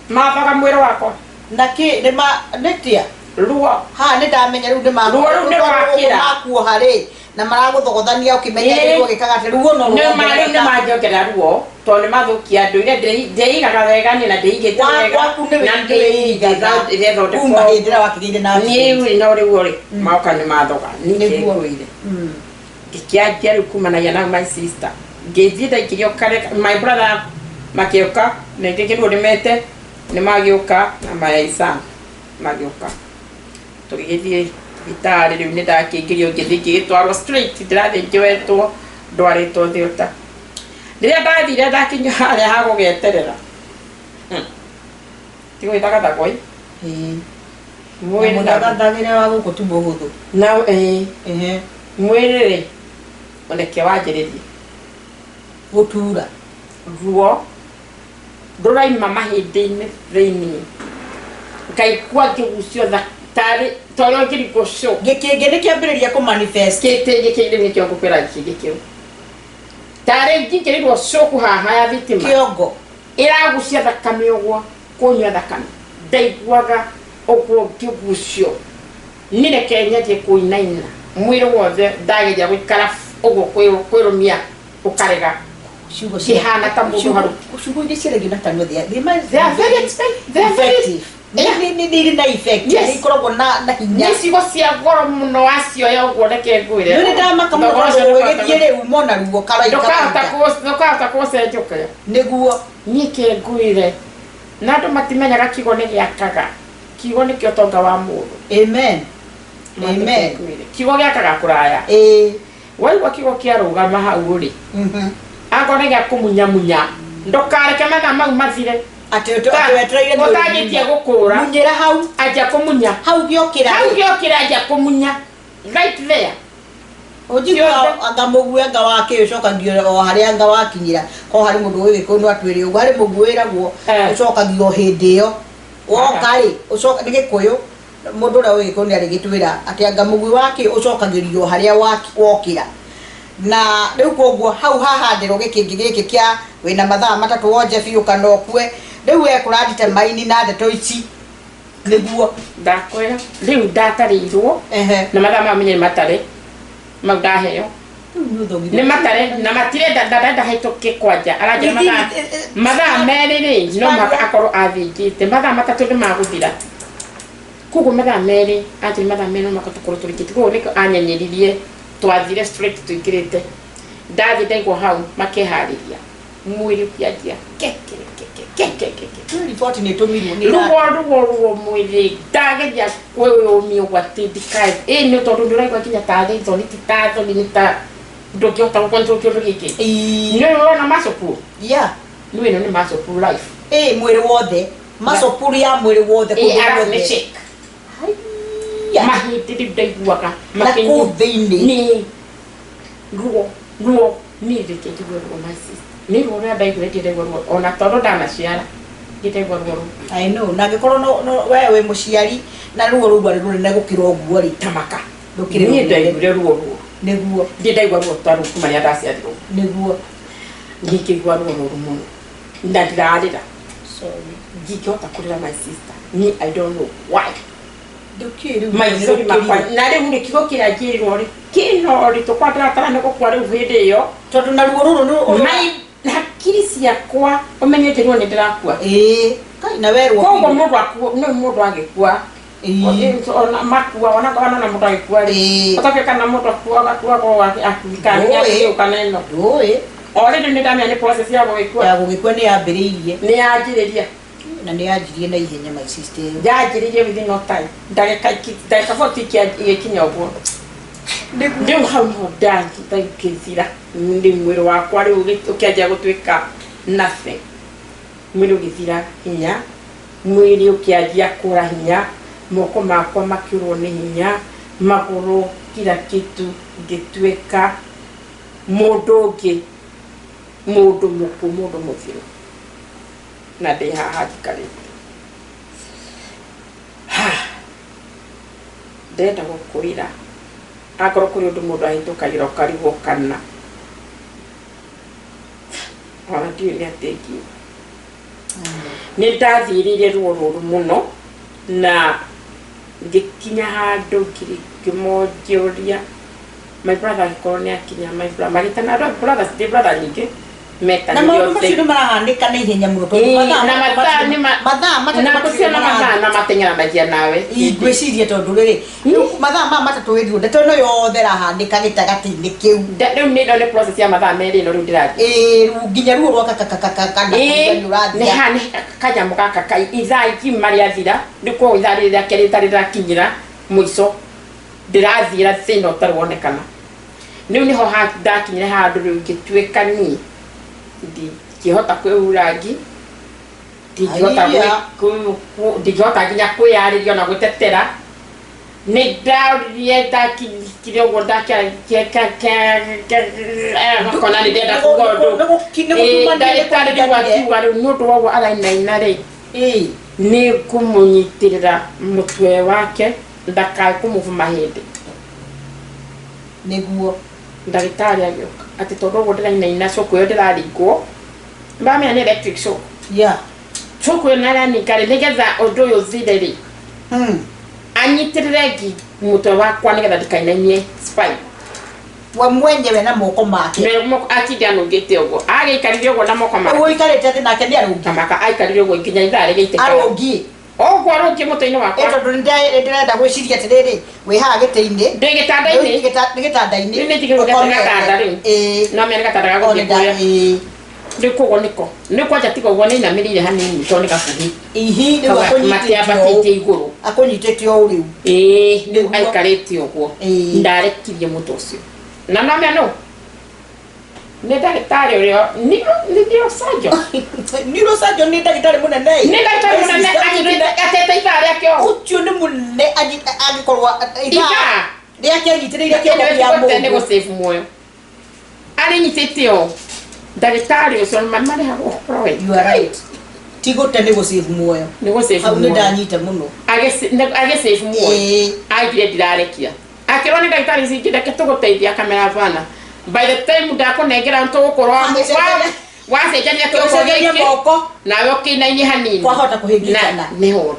Mathoga mwĩrĩ wakwa.
Na kĩ nĩ ma nĩtia?
Ruo.
Haha nĩ ndamenya rĩu nĩ
Ruo rũu nĩ rwakĩra.
makuoha rĩ, na maragũthogothania ũkĩmenya.
Ĩĩ.
Rĩu ũgĩkaga atĩ ruo no
Nĩ ma rĩu nĩ
ruongerereka.
manjongerera ruo tondũ nĩ mathũkia ndũire ndĩigaga wega niĩ na ndĩigĩte
Wa-
wega.
Gwaku nĩ
na
wĩigaga
ndĩthondekwo
kuma hĩndĩ ĩrĩa wakĩgĩire na
niĩ rĩ, no rĩu rĩ maoka nĩ mathoga.
Nĩguo.
Ningĩngũire ngĩkĩanjia rĩu kumanagia na my sister, ngĩthiĩ ndaikĩrio kare my brother makĩũka na ngĩkĩrwo nĩmete nĩ magĩũka na my son magĩũka, tũgĩgĩthiĩ thibitarĩ. Rĩu nĩ ndakĩingĩrio, ngĩthiĩ ngĩgĩtwarwo straight, ndĩrathiĩ njoetwo ndwarĩtwo theatre. Rĩrĩa ndathire ndakinya harĩa ha gũgeterera. Ti gwĩthagathagwo ĩ.
Ĩĩ.
Mwĩrĩ
Na mũthagathagĩre wa gũkũ ti mũhũthũ.
Na ĩĩ.
Ehe.
Mwĩrĩ rĩ, reke wanjĩrĩrie.
Gũtura.
Ruo rũraima mahĩndĩ-inĩ thĩinĩ. Ngaigua ngĩgucio tarĩ ta ũrĩa ũngĩringwo shock.
Gĩkĩngĩ nĩ kĩambĩrĩria kũ manifest.
Gĩkĩngĩ kĩu nĩkĩo ngũkwĩra gĩkĩngĩ kĩu. Tarĩ njingĩrĩrwo shock haha ya thitima.
Kĩongo.
Ĩragucia thakame ũguo, kũnyua thakame. Ndaiguaga ũguo ngĩgucio. Niĩ reke nyanjie kũinaina mwĩrĩ wothe, ndageria gũikara ũguo kwĩrũmia ũkarega.
Ciugo cia
Kĩhana ta mũndũ harũ.
Ciugo iria ciaragio na kanua they are
They are very expensive. They are very
effective. Nĩ nĩ irĩ na effect.
Yes.
Nĩ ikoragwo na hinya.
Nĩ ciugo cia goro mũno wacioya ũguo reke ngwĩre.
Nĩ nĩ ndamaka mũno
Thogora ũcio
tondũ
ndũkahota
ũgĩthiĩ rĩu mona ruo karaika.
Ndũkahota kũcenjũka.
Nĩguo.
Niĩ ke ngwĩre. Na andũ matimenyaga kiugo nĩ gĩakaga. Kiugo nĩkĩo ũtonga wa mũndũ.
Amen. Amen.
Kiugo gĩakaga kũraya.
Ĩĩ.
Waigua kiugo kĩarũgama hau rĩ. Angorwo nĩ gĩa kũmunyamunya. Ndũkareke mathaa mau mathire.
Atĩ wetereire nĩ
Ũtangĩtie gũkũra.
Munyĩra hau.
Anjia kũmunya.
Hau gĩokĩra.
Hau gĩokĩra anjia kũmunya. Right there.
Ũnjigua anga mũguĩ anga wa kĩ ũcokagio o harĩa anga wakinyĩra. Korwo harĩ mũndũ ũĩ Gĩkũyũ no atwĩre ũguo. Harĩ mũguĩ wĩragwo ũcokagio o hĩndĩ ĩyo. Woka rĩ, ũcoka nĩ Gĩkũyũ. Mũndũ ũrĩa ũĩ Gĩkũyũ nĩ arĩgĩtwĩra atĩ anga mũguĩ wa kĩ ũcokagĩrio harĩa wokĩra. Na rĩu koguo hau hahandĩrwo gĩkĩngĩ gĩkĩ kĩa wĩna mathaa matatũ wonje biũ kana ũkue. Rĩu we kũrandite maini na ndeto ici. Nĩguo.
Ndakwĩra rĩu ndatarĩirwo.
Ehe.
Na mathaa maya menye nĩ matare. Mau ndaheo. Nĩ matare na matirenda ndarenda hĩtũke kwanja. Aranjĩra mathaa merĩ rĩ no mũhaka akorwo athingĩte. Mathaa matatũ nĩ magũthira. Koguo mathaa merĩ, anjĩra mathaa merĩ no mũhaka tũkorwo tũrĩkĩtie. Koguo nĩkĩo anyenyeririe twathire straight tũingĩrĩte. Ndathiĩ ndaigua hau makĩharĩria. Mwĩrĩ ũkĩanjia ke ke ke ke ke ke ke.
Riboti nĩ ĩtũmirwo nĩ
Ruo ruo ruo mwĩrĩ ndageria kwĩyũmia ũguo atĩ ndikae. Ĩ nĩ tondũ ndũraigua nginya tarĩ thoni ti ta thoni nĩ ta ndũngĩhota gũ control kĩndũ gĩkĩ.
Ĩĩ.
Nĩ ũrona muscle pull?
Yeah.
Nĩ ĩno nĩ muscle pull life.
Ĩ mwĩrĩ wothe. Muscle pull ya mwĩrĩ wothe
Ĩ
kũndũ
arabu nĩ
guothe.
shake.
Haiya.
Mahĩndĩ rĩu ndaiguaga
Na kũu thĩinĩ.
Nĩ ruo ruo niĩ reke njigue ruo my sister. Nĩ ruo rũrĩa ndaiguire ndirĩ ndaigua ruo ona tondũ ndanaciara ndirĩ ndaigua ruo rũu.
I know. Na angĩkorwo no we wĩ mũciari na ruo rũu rwarĩ rũnene gũkĩra ũguo rĩ.
Tamaka.
Ndũkĩrĩ
Niĩ
rũnene.
ndaiguire ruo ruo.
Nĩguo.
Ndirĩ ndaigua ruo ta rũu kuma rĩrĩa ndaciarirwo.
Nĩguo.
Ngĩkĩigua ruo rũru mũno. Na ndirarĩra.
Sorry.
Ndingĩhota kũrĩra my sister. Niĩ I don't know why.
Ndũkĩũĩ rĩu
Maithori makwa na rĩu rĩ kiugo kĩrĩa njĩrirwo rĩ kĩna ũritũ kwa ndĩratara nĩ gũkua rĩu hĩndĩ ĩyo.
Tondũ na ruo rũrũ nĩ
Mai hakiri ciakwa ũmenye njĩrirwo nĩ ndĩrakua.
Ĩĩ. Kai na werwo.
Koguo mũndũ akua nĩ mũndũ agĩkua.
Ĩĩ.
Ona makua ona ona mũndũ agĩkua rĩ.
Ĩĩ.
Ũtakĩũĩ kana mũndũ akuaga akuaga akana
Ndũĩ.
kana ĩno.
Ndũĩ.
O rĩrĩ nĩ ndamenya nĩ process ya gũgĩkua.
Ya gũgĩkua nĩ yambĩrĩirie.
Nĩ yanjĩrĩria.
Na nĩ yanjirie na ihenya my sister ĩyo.
Yanjĩrĩirie within no time. Ndagĩka ndagĩka 40 igĩkinya ũguo. Rĩu hau niho ndangĩthira. Rĩu mwĩrĩ wakwa rĩu ũkĩanjia gũtuĩka nothing. Mwĩrĩ ũgĩthira hinya. Mwĩrĩ ũkĩanjia kũra hinya. Moko makwa makĩũrwo nĩ hinya. Magũrũ kila kitu ngĩtuĩka mũndũ ũngĩ. Mũndũ mũkuũ, mũndũ mũthiru. Na ndĩ haha njikarĩte. Ndĩrenda gũkwĩra akorwo kũrĩ ũndũ mũndũ ahĩtũkagĩra ũkarigwo kana ona ndiũĩ nĩ atĩa ingiuga. Nĩ ndathiĩrĩire ruo rũru mũno na ngĩkinya handũ ngĩmonjoria my brother agĩkorwo nĩ akinya my brother magĩtana andũ brothers ndĩ brother nyingĩ
Na maũndũ macio nĩ marahanĩka na ihenya mũno tondũ mathaa
na mathaa nĩ
mathaa matatũ
na
matirĩ
gũtirĩ na mathaa
marathiĩ.
na mateng'eranagia nawe.
Ngwĩciria tondũ rĩrĩ rĩu mathaa maya matatũ wĩrirwo ndeto ĩno yothe ĩrahanĩka gĩtagatĩ-inĩ kĩu.
Rĩu nĩ ĩno nĩ process ya mathaa merĩ ĩno rĩu ndĩrathiĩ.
Ĩĩ rĩu nginya ruo rwa kakakakaka
Ĩĩ,
ũrathiĩ.
nĩ ha nĩ kanyamũ gaka ka ithaa ikiuma rĩathira rĩu koguo ithaa rĩrĩ rĩa kerĩ rĩtarĩ rĩrakinyĩra mũico ndĩrathiĩra thĩna ũtarĩ wonekana. Rĩu nĩho ndakinyire handũ rĩu ngĩtuĩka niĩ ndingĩhota kwĩhura ngi. Ndingĩhota.
Aiya.
Ndingĩhota nginya kwĩyarĩria ona gwĩtetera. Nĩ ndaririe, ndakire ũguo, ndakona nĩ ndenda kuga ũndũ.
Nĩ
Ĩĩ, ndagĩtarĩ rĩu akiuga rĩu nĩ ũndũ wa ũguo arainaina rĩ, nĩ ngũmũnyitĩrĩra mũtwe wake ndakae kũmũbu mahĩndĩ.
Nĩguo.
Ndagĩtarĩ agĩũka atĩ tondũ ũguo ndĩrainaina, shock ĩyo ndĩraringwo, mamenya nĩ electric shock. Shock ĩyo naraninga rĩ, nĩgetha ũndũ ũyũ ũthire rĩ, anyitĩrĩre ngi mũtwe wakwa nĩgetha ndikainainie spine.
We mwenyewe na moko make.
Atinde anũngĩte ũguo, agĩikarire ũguo na moko
Rĩu
make.
ũikarĩte thĩ nake nĩ arũngi.
Kamaka aikarire ũguo nginya ithaa rĩgĩitĩka.
Arũngi.
Ũguo arũngi mũtwe-inĩ
Ĩ
wakwa.
Tondũ nĩ ndĩrenda gwĩciria atĩrĩrĩ, wĩ haha gĩtĩ-inĩ.
Ndĩ gĩtanda-inĩ.
Nĩ gĩtanda-inĩ.
Rĩu nĩ njigĩrwo gatanda rĩu.
Ĩĩ.
No mene gatanda ga
O
gũthiĩ
nĩ nda
kũrĩa.
Ĩĩ.
Rĩu koguo nĩko nĩ kwanja tiga ũguo nĩ inamĩrĩire hanini tondũ nĩ gakuhĩ.
Ihi rĩu akũnyitĩte
Matiambatĩtie
ũũ.
igũrũ.
Akũnyitĩte ũũ rĩu.
Ĩĩ, rĩu
Nĩguo.
aikarĩte ũguo. Ndarekirie mũtwe ũcio na nomenya no nĩ ndagĩtarĩ ũrĩa nĩ neurosurgeon.
Neurosurgeon nĩ ndagĩtarĩ mũnene ĩ.
Nĩ ndagĩtarĩ mũnene anyitĩte atete ithaa rĩake ũũ.
Ũcio nĩ mũnene angĩkorwo ithaa
Ithaa
rĩake anyitĩrĩire kĩongo kĩa
nĩ
mũndũ.
gũsave muoyo arĩnyitĩte ũũ ndagĩtarĩ ũcio marĩhagwo ũhoro we.
You are right. Ti gũte, nĩ gũsave muoyo.
Nĩ gũsave
Hau nĩ
muoyo.
ndanyita mũno.
Agĩsave muoyo. Aigire ndirarekia, akĩrwo nĩ ndagĩtarĩ ici ingĩ, "Reke tũgũteithia." Kamera bana, by the time ndakũnengera tũgũkorwo
Wagĩcenjania-
wacenjania kĩongo
Tũgĩcenjania
gĩkĩ
moko.
Nawe ũkĩinainie hanini.
Kwahota kũhĩngĩcana.
Na nĩho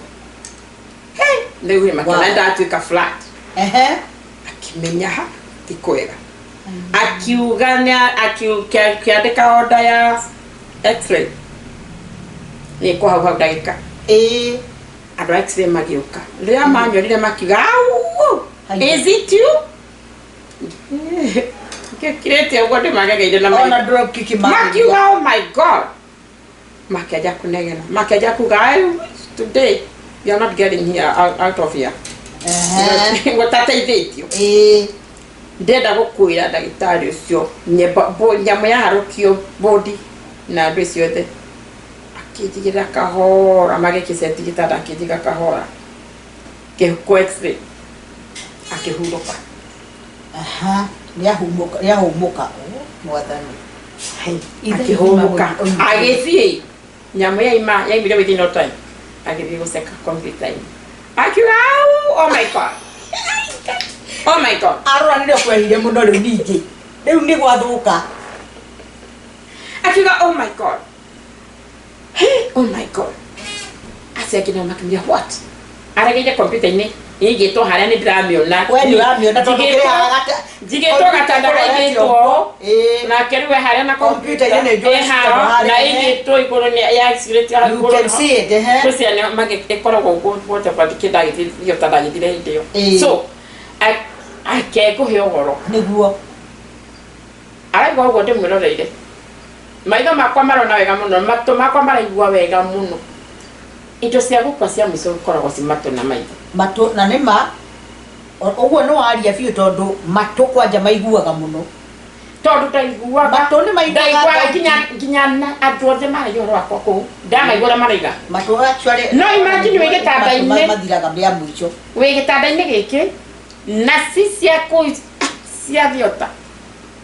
rĩu rĩ makĩona ndatuĩka flat. Akĩmenya ha ti kwega, akiuga akĩandĩka order ya X-ray nĩ kũ hau hau ndagĩka. Andũ a X-ray magĩũka, rĩrĩa manyonire makiuga, "Au,
Haiya.
is it you?" Ngĩkirĩte ũguo ndĩmagegeire na
Ona
maitho.
ndũrokikima.
Makiuga, "Oh my God." Makĩanjia kũnegena, makĩanjia kuga, "I wish today you are not getting here out of here." Gũtateithĩtio. Ndĩrenda gũkwĩra ndagĩtarĩ ũcio nyamũ yaharũkio bodi na andũ ciothe, akĩnjigĩrĩra kahora, magĩkĩceti gĩtanda, akĩnjiga kahora kĩhuko X-ray, akĩhurũka.
Aha, nĩahumũka, nĩahũmũka. Oh, mwathani. Ithe
Akĩhũmũka.
oimĩte.
Agĩthiĩ nyamũ yaima yaimire within no time, agĩthiĩ gũceka computer-inĩ, akiuga, "Au, oh my God, oh my God."
Arora nĩrĩo kwerire mũno rĩu, ningĩ rĩu nĩ gwathũka.
Akiuga, "Oh my God, hey, oh my God." Acio angĩ nao makĩmwĩra, "What?" Aregeire kompiuta-inĩ ĩigĩtwo harĩa nĩ ndĩramĩona.
We nĩ ũramĩona tondũ
Njigĩtwo-
kĩrĩ haha
njigĩtwo gatanda kaigĩtwo nake rĩu e harĩa na
Kompiuta-inĩ nĩ njũĩ
ĩ
system
haha
harĩa,
na
ehe.
ĩigĩtwo igũrũ nĩ ya
You can see it, ehe.
Kwĩciana ĩkoragwo ũguo whatever kĩndagĩthio ta ndagĩthire hĩndĩ ĩyo. So akengũhe ũhoro.
Nĩguo.
Araigua ũguo ndĩmwĩroreire, maitho makwa marona wega mũno, matũ makwa maraigua wega mũno. Indo cia gũkua cia mũico ikoragwo ci matũ na maitho.
Matũ na nĩ ma ũguo nĩ waria biũ, tondũ matũ kwanja maiguaga mũno.
Tondũ ndaiguaga.
Matũ nĩ maiguaga
Ndaiguaga.
thauti.
Nginya na andũ othe maragia ũhoro wakwa kũu ndamaigua ũrĩa maraiga.
Matũ actually.
No imagine wĩ gĩtanda-inĩ.
Matũ mathiraga rĩa mũico.
Wĩ gĩtanda-inĩ gĩkĩ na ci ciaku cia thiota,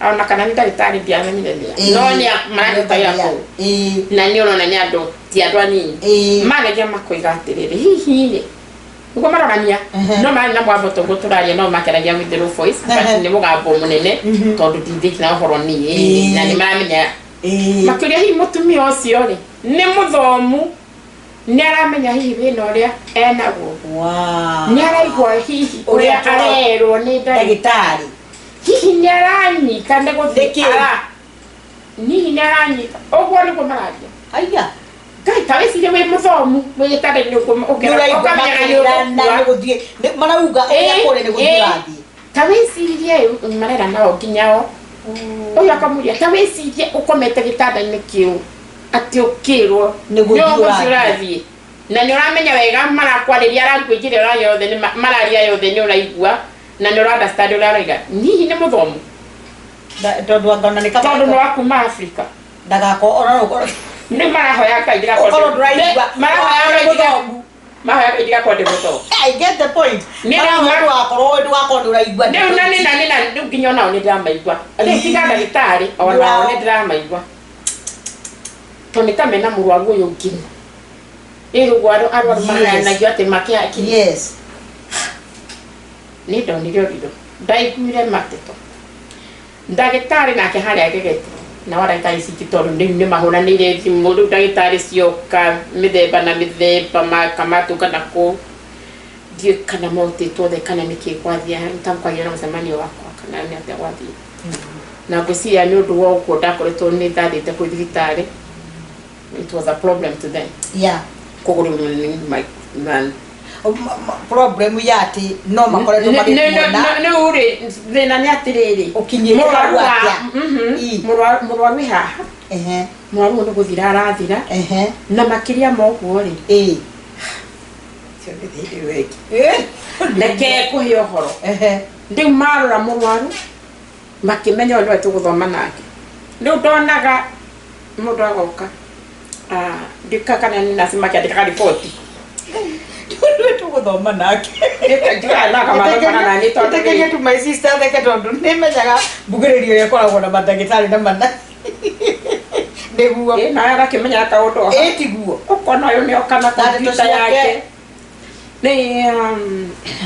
ona kana nĩ ndagĩtarĩ ndiamenyire nĩa, no nĩ mararutagĩra kũu na nĩ ũrona nĩ andũ ti andũ anini. Mageria makoiga atĩrĩrĩ, hihi rĩ nĩguo marorania, no marĩ na mwambo toguo tũraria, no makĩaragia with the low voice, but nĩ mũgambo mũnene tondũ ndithĩti na ũhoro niĩ na nĩ maramenya. Makĩũria, hihi mũtumia ũcio rĩ nĩ mũthomu, nĩ aramenya hihi wĩna ũrĩa enaguo, nĩ araigua hihi
Ũrĩa
ũrĩa arerwo nĩ ndagĩtarĩ,
ndagĩtarĩ,
hihi nĩ aranyita nĩ gũthiĩ
Nĩkĩ?
ara hihi nĩ aranyita, ũguo nĩguo mararia.
Aya.
Ngai, ta wĩcirie wĩ mũthomu wĩ gĩtanda-inĩ ũguo
Nĩ ũraigua
ũkamenyaga nĩ
makĩrana
ũgũkua.
nĩ gũthiĩ marauga ũrĩa kũrĩa nĩ gũthiĩ ũrathiĩ.
Ta wĩcirie marera nao nginya o ũyũ akamũria, ta wĩcirie ũkomete gĩtanda-inĩ kĩu atĩ ũkĩrwo
Nĩ gũthiĩ
ũgũthiĩ
ũrathiĩ.
Ũrathiĩ na nĩ ũramenya wega marakwarĩria language ĩrĩa ũraria yothe nĩ mararia yothe nĩ ũraigua na nĩ ũra understand ũrĩa aroiga, hihi nĩ mũthomu?
Tondũ anga ona nĩ
Tondũ nĩ
kaba
wa kuma Africa.
Ndagakorwo ona no ũkorwo
Nĩ marahoya Ngai ndigakorwo
Ũkorwo ndũraigua.
marahoya Ngai ndiga-
Mũthomu.
marahoya Ngai ndigakorwo ndĩ mũthomu.
I get the point.
Nĩ
Marahoya
rĩu-
ndũgakorwo ndũgakorwo nĩ ũraigua
Rĩu na nĩ na nĩ na rĩu nginya onao nĩ ndĩramaigua. Rĩu tiga ndagĩtarĩ onao nĩ ndĩramaigua. Tondũ nĩ ta mena mũrwaru ũyũ nginya. Ĩ ũguo arwaru
Yes.
mahanagio atĩ makĩakiri.
Yes.
Nĩ ndonire ũrirũ. Ndaiguire mateto. Ndagĩtarĩ nake harĩa agegete. Nao ndagĩtarĩ ici ingĩ tondũ rĩu nĩ mahũranĩire thimũ rĩu ndagĩtarĩ cioka mĩthemba na mĩthemba makamatũnga na kũu. Ndiũĩ kana mautĩtwo othe kana nĩkĩ gwathiĩ nĩtamkwagĩa na mũcemanio wakwa kana nĩ atĩa gwathiĩ. Na ngwĩciria nĩ ũndũ wa ũguo ndakoretwo nĩ ndathiĩte kũu thibitarĩ. It was a problem to them. Koguo rĩu
Problem ya atĩ no makoretwo magĩkuona
rĩu rĩ thĩna nĩ atĩrĩrĩ
Ũkinyĩte hau
mũrwaru wa-
atĩa?
Mhm.
Ii.
Mũrwaru wĩ haha mũrwaru ũyũ nĩ gũthira arathira na makĩria ma ũguo rĩ ũcio nĩ thĩinĩ weki reke kũhe ũhoro rĩu marora mũrwaru makĩmenya ũyũ nĩwe tũgũthoma nake rĩu ndonaga mũndũ agoka ah, ndika kana nĩ naci makĩandĩkaga riboti.
Nĩwe tũgũthoma nake.
Ndiũĩ nani tondũ
Ĩtĩkĩria tu my sister theke tondũ nĩmenyaga mbugĩrĩrio ĩrĩa ĩkoragwo na mandagĩtarĩ na mana nĩguo.
Ĩ nawe arakĩmenya kaũndũ oho.
Ĩ tiguo.
Ũkona ũyũ nĩ oka na
Na ndeto
kompiuta
ciake.
yake nĩ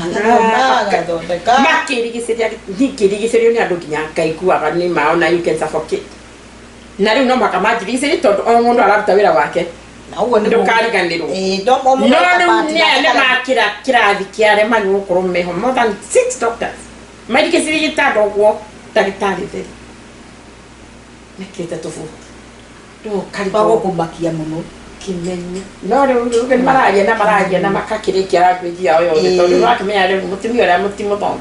Agathoma, agathondeka.
Makĩrigicĩria ningĩrigicĩrio nĩ andũ nginya ngaiguaga nĩ mao na you can suffocate na rĩu no mũhaka manjirigicĩrie tondũ o mũndũ araruta wĩra wake.
Na ũguo nĩguo.
Ndũkariganĩrwo.
Ĩ, no o mũndũ
No
eka
rĩu
part
nĩ
yake
nĩ makĩra kĩrathi kĩa arĩa magĩrĩirwo gũkorwo meho more than six doctors marigicĩrie gĩtanda ũguo ndagĩtarĩ theri mekĩrĩte tũbuti rĩu
Kwa
ũkarigwo
gũkũmakia mũno.
Kĩmenye no rĩu rĩu nĩ mararia na mararia na makakĩrĩkia language yao yothe tondũ
Ĩĩ.
wakĩmenya rĩu mũtumia ũrĩa mũtimũthomu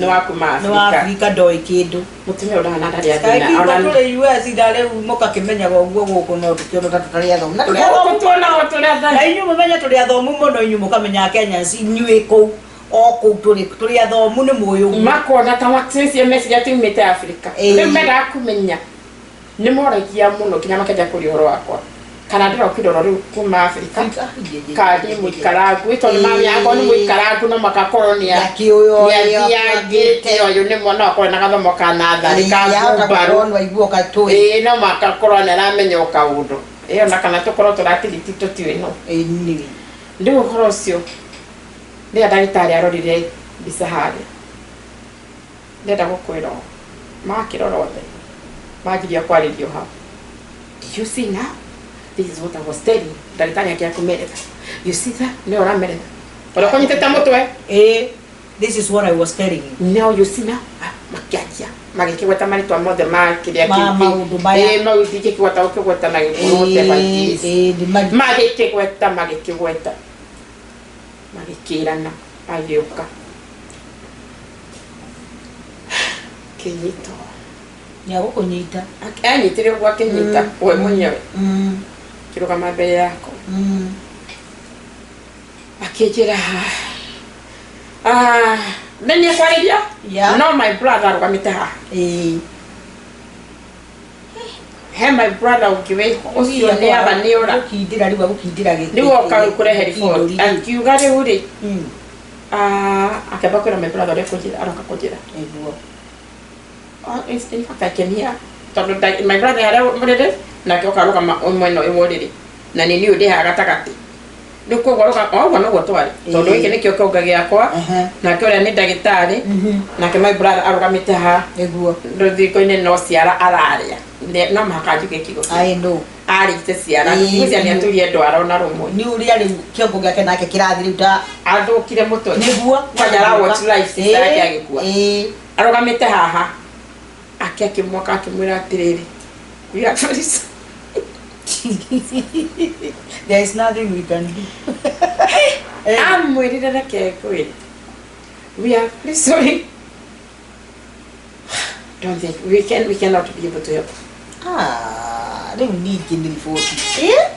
nĩ wa kuma
Nĩ wa
Afrika.
Afrika ndoĩ kĩndũ.
Mũtumia ũrĩa na ndarĩ
Kaĩ
athĩna
kĩndũ
ona
tũrĩ US na rĩu mũkakĩmenyaga ũguo gũkũ no tũkĩona ta tũtarĩ athomu na tũrĩ athomu.
Gũkũ tuonaga tũrĩ
Na
athomu.
inyuĩ mũmenye tũrĩ athomu mũno inyuĩ mũkamenya Kenyans inyuĩ kũu o kũu tũrĩ athomu nĩ mũĩ ũguo.
Makona ta wacicia meciria tiumĩte Afrika.
Ĩĩ.
Rĩu mendaga kũmenya nĩ moragia mũno nginya makĩanjia kũria ũhoro wakwa kana ndĩrokire oro rĩu kuma Afrika kandi mũikarangu ĩ tondũ mami yakwa nĩ mũikarangu no makakorwo nĩ
Akĩũyũ
nĩathiangĩte ũyũ nĩ mwana akorwo na gathomo ka natharĩ ka
Yahota
ngumbarũ.
gũkorwo nĩwaigua ũgatũĩ.
Ĩĩ no makakorwo nĩ aramenya o kaũndũ ĩyo na kana tũkorwo tũratiriti tũtiũĩ no
Ĩni.
Rĩu ũhoro ũcio rĩrĩa ndagĩtarĩ arorire mbica harĩa ndenda gũkwĩra ũũ makĩrora othe manjirie kwarĩrio hau. "Do you see now? This is what I was telling you." Ndagĩtarĩ akĩra kũmeretha, "You see that?" Nĩwe ũrameretha ũrĩa kũnyitĩte mũtwe.
Ĩ, this is what I was telling you.
"Now you see now." Ah, makĩanjia magĩkĩgweta marĩtwa mothe ma kĩrĩa
Ma
kĩngĩ.
maũndũ maya.
Ĩ, mau ndingĩkĩgweta gũkĩgweta na gĩkũyũ whatever it is.
Ĩ, nĩ
Magĩkĩgweta magĩkĩgweta magĩkĩrana agĩũka kĩnyito.
Nĩagũkũnyita.
Anyitire ũguo akĩnyita we mwenyewe kĩrũgama mbere yakwa akĩnjĩra "Ah, nĩ niĩ kwarĩria no my brother arũgamĩte haha."
Ĩ.
He my brother ũngĩ wĩho ũcio nĩ aba nĩ ora.
Gũkindĩra rĩu agũkindĩra gĩkĩ.
Rĩu oka rĩu kũrehe riboti akiuga rĩu rĩ ah, akĩamba kwĩra my brother ũrĩa kũnjĩra aroka kũnjĩra.
Nĩguo.
Oh, in fact I can hear tondũ my brother harĩa mũrĩrĩ nake oka arũgama mwena ũyũ wa ũrĩrĩ na nĩ niĩ ũyũ ndĩ haha gatagatĩ rĩu koguo arũgama o ũguo noguo twarĩ tondũ
Ĩĩ.
gĩkĩ nĩkĩo kĩonga gĩakwa nake ũrĩa nĩ ndagĩtarĩ nake my brother arũgamĩte haha
Nĩguo.
rũthingo-inĩ no ciara ararĩa no mũhaka njuge kiugo kĩu.
I know.
Arĩte ciara
Ĩĩ.
ngwĩciria nĩ atũrie ndwara ona rũmwe.
Nĩ ũrĩa rĩu kĩongo gĩake nake kĩrathiĩ rĩu ta
Athũkire mũtwe.
Nĩguo.
Kwanja ara watch live sister yake agĩkua.
Ĩĩ.
Arũgamĩte haha ake akĩmwaka akĩmwĩra atĩrĩrĩ, "We are very sorry."
There is nothing we can do. Eh.
Amwĩrire reke ngwĩre, "We are very sorry, don't think we cannot be able to help."
Ah, rĩu ningĩ nĩ riboti. Eh?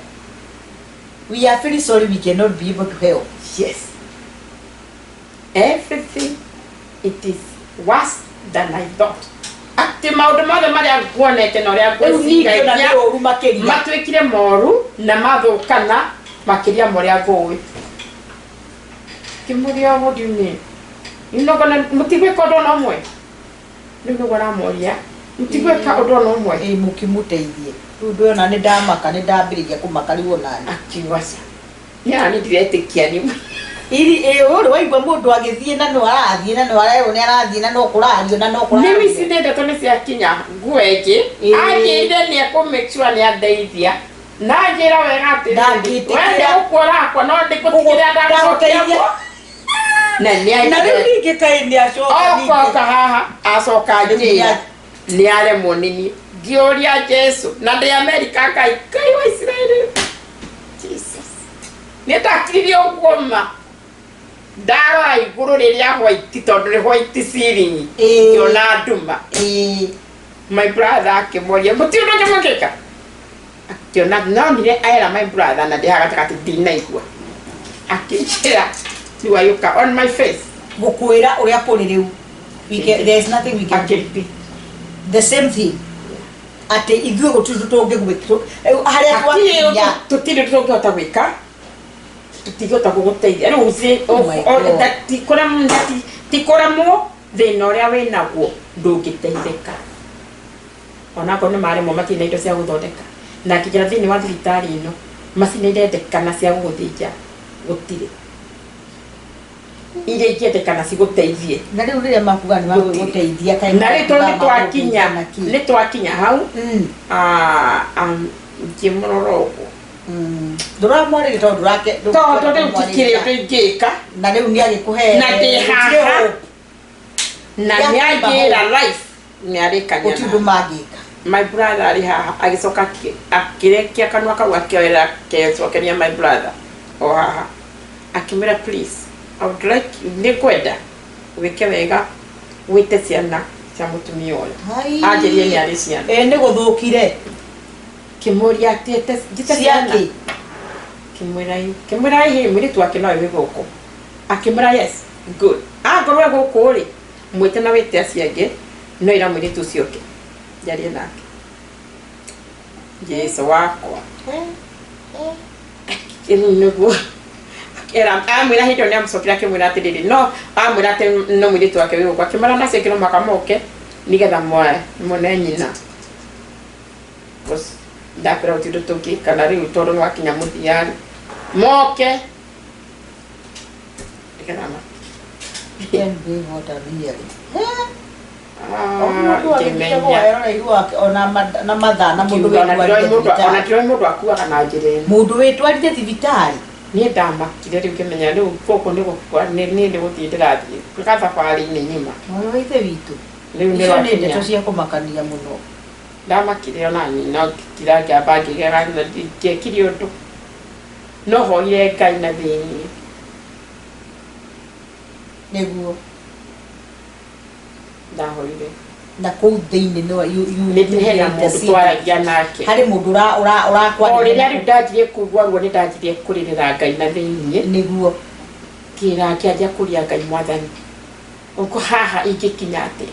We are very sorry, we cannot be able to help.
Yes, everything, it is worse than I thought. Ah, Atĩ maũndũ mothe marĩa nguonete na ũrĩa
Rĩu ningĩ ona
ngwĩciragia
nĩ ũru makĩria.
Matuĩkire moru na mathũkana makĩria ma ũrĩa ngũĩ. Ngĩmũria, "What do you mean? You not gonna, mũtigwĩka ũndũ ona ũmwe?" Rĩu nĩguo aramoria, "Mũtigwĩka ũndũ ona ũmwe?"
Ĩ, mũkĩmũteithie. Rĩu ndona nĩ ndamaka, nĩ ndambĩrĩria kũmaka rĩu onani.
Akiuga ca niĩ nĩ ndiretĩkia nĩ
Iri ĩ ũrĩ waigua mũndũ agĩthiĩ na no arathiĩ na no arerwo nĩ arathiĩ na no kũrario na no
Rĩu ici
kũrario.
nĩ ndeto nĩ ciakinya nguo ĩngĩ. Anjĩrire nĩ ekũ make sure nĩ andeithia, na anjĩra wega atĩrĩrĩ,
Ndangĩtĩkĩra.
we ndĩgũkua ũrakua, no ndĩgũtigĩrĩra ndagũcokia
Ndagũteithia.
kuo. Na nĩ
Na rĩu ningĩ kaĩ nĩ acoka
okoka
ningĩ.
Haha acoka
Rĩu
njĩra nĩ aremwo nĩ niĩ. Ngĩũria Jesu na ndĩ Amerika, Ngai, Ngai wa Isiraeli, Jesus, nĩ ndakiririe ũguo ma ndarora igũrũ rĩrĩa white, tondũ nĩ white ceiling, ngĩona nduma. My brother akĩmoria, "Mũtirĩ ũndũ ũngĩ mũngĩka?" Akĩona nonire aera my brother na ndĩ haha gatagatĩ, ndinaigua akĩnjĩra, "Rĩu agĩũka on my face."
Gũkwĩra ũrĩa kũrĩ rĩu. There is nothing we can do.
Akĩrepeat.
The same thing. Atĩ ithuĩ gũtirĩ ũndũ tũngĩgwĩka. Rĩu harĩa
Hatirĩ
twakinya.
ũndũ, tũtirĩ ũndũ tũngĩhota gwĩka, tũtingĩhota gũgũteithia rĩu.
Oh my God.
Ti kũremwo, thĩna ũrĩa wĩ naguo ndũngĩteithĩka onakorwo nĩ maremwo, matirĩ na indo cia gũthondeka. Na akĩnjĩra thĩinĩ wa thibitarĩ ĩno macini irendekana cia gũgũthĩnja gũtirĩ, iria ingĩendekana cigũteithie.
Na rĩu rĩrĩa makuga nĩ magũgũteithia kaĩ
Na rĩu tondũ nĩ
makuga
twakinya
magũgũteithia na kĩ?
Nĩ twakinya hau, ngĩmũrora ũguo.
Ndũramwarĩria tondũ ndũrake
Tondũ rĩu tikĩrĩ ũndũ ingĩka.
Na rĩu nĩ agĩkũhe
Na ndĩ
gũtirĩ
haha.
hope.
Na
Ya
nĩ
kumba
anjĩra
hope.
life nĩ arĩkania.
Gũtirĩ ũndũ mangĩka.
My brother arĩ haha, agĩcoka akĩrekia kanua kau, akĩoera, akĩcokeria my brother o haha, akĩmwĩra, "Please, I would like, nĩ ngwenda wĩke wega wĩte ciana cia mũtumia ũyũ."
Hai.
Anjĩrire nĩ arĩ ciana.
Ĩ, nĩ gũthũkire.
Kĩmũria atĩ njĩte ciana.
Ciakĩ?
Kĩmwĩra ĩ, kĩmwĩra ĩ, mũirĩtu wake no wĩ gũkũ. Akĩmwĩra, "Yes, good, angorwo e gũkũ rĩ, mwĩte na wĩte acio angĩ, no ĩra mũirĩtu ũcio oke njarie nake." Jesu wakwa, rĩu nĩguo era amwĩra. Hĩndĩ ĩyo nĩ amũcokire akĩmwĩra atĩrĩrĩ, no amwĩra atĩ no mũirĩtu wake wĩ gũkũ, akĩmwĩra na acio angĩ no mũhaka moke nĩgetha mone nyina. Ndakwĩra gũtirĩ ũndũ tũngĩka na rĩu tondũ nĩ wakinya mũthia rĩ, moke nĩgetha
Can be what a really.
Ah,
Mũndũ agĩthiĩ
ngĩmenya.
eroreirwo ona na mathaa na mũndũ
Ngiuga, ona
wĩtwarire
ndiroĩ mũndũ, ona
thibitarĩ.
ndiroĩ mũndũ akuaga na njĩra ĩno.
Mũndũ wĩtwarire thibitarĩ.
Niĩ ndamakire rĩu, ngĩmenya rĩu gũkũ nĩ gũkua, nĩ niĩ nĩ gũthiĩ ndĩrathiĩ gathabarĩ-inĩ nyuma.
Mwana wa ithe witũ.
Rĩu nĩ
Icio nĩ
rwakinya.
ndeto cia kũmakania mũno.
Ndamakire ona niĩ, no ngĩkira, ngĩamba ngĩgega na ndingĩekire ũndũ, no hoire Ngai na thĩiniĩ.
Nĩguo.
Ndahoire.
Na kũu thĩinĩ no
Nĩ hena mũndũ twaragia nake.
Harĩ mũndũ
O rĩrĩa
ũrakwarĩria.
Rĩu ndanjirie kũigua ruo, nĩ ndanjirie kũrĩrĩra Ngai na thĩiniĩ.
Nĩguo.
Kĩra ngĩanjia kũria Ngai, "Mwathani, ũkũ haha ingĩkinya atĩa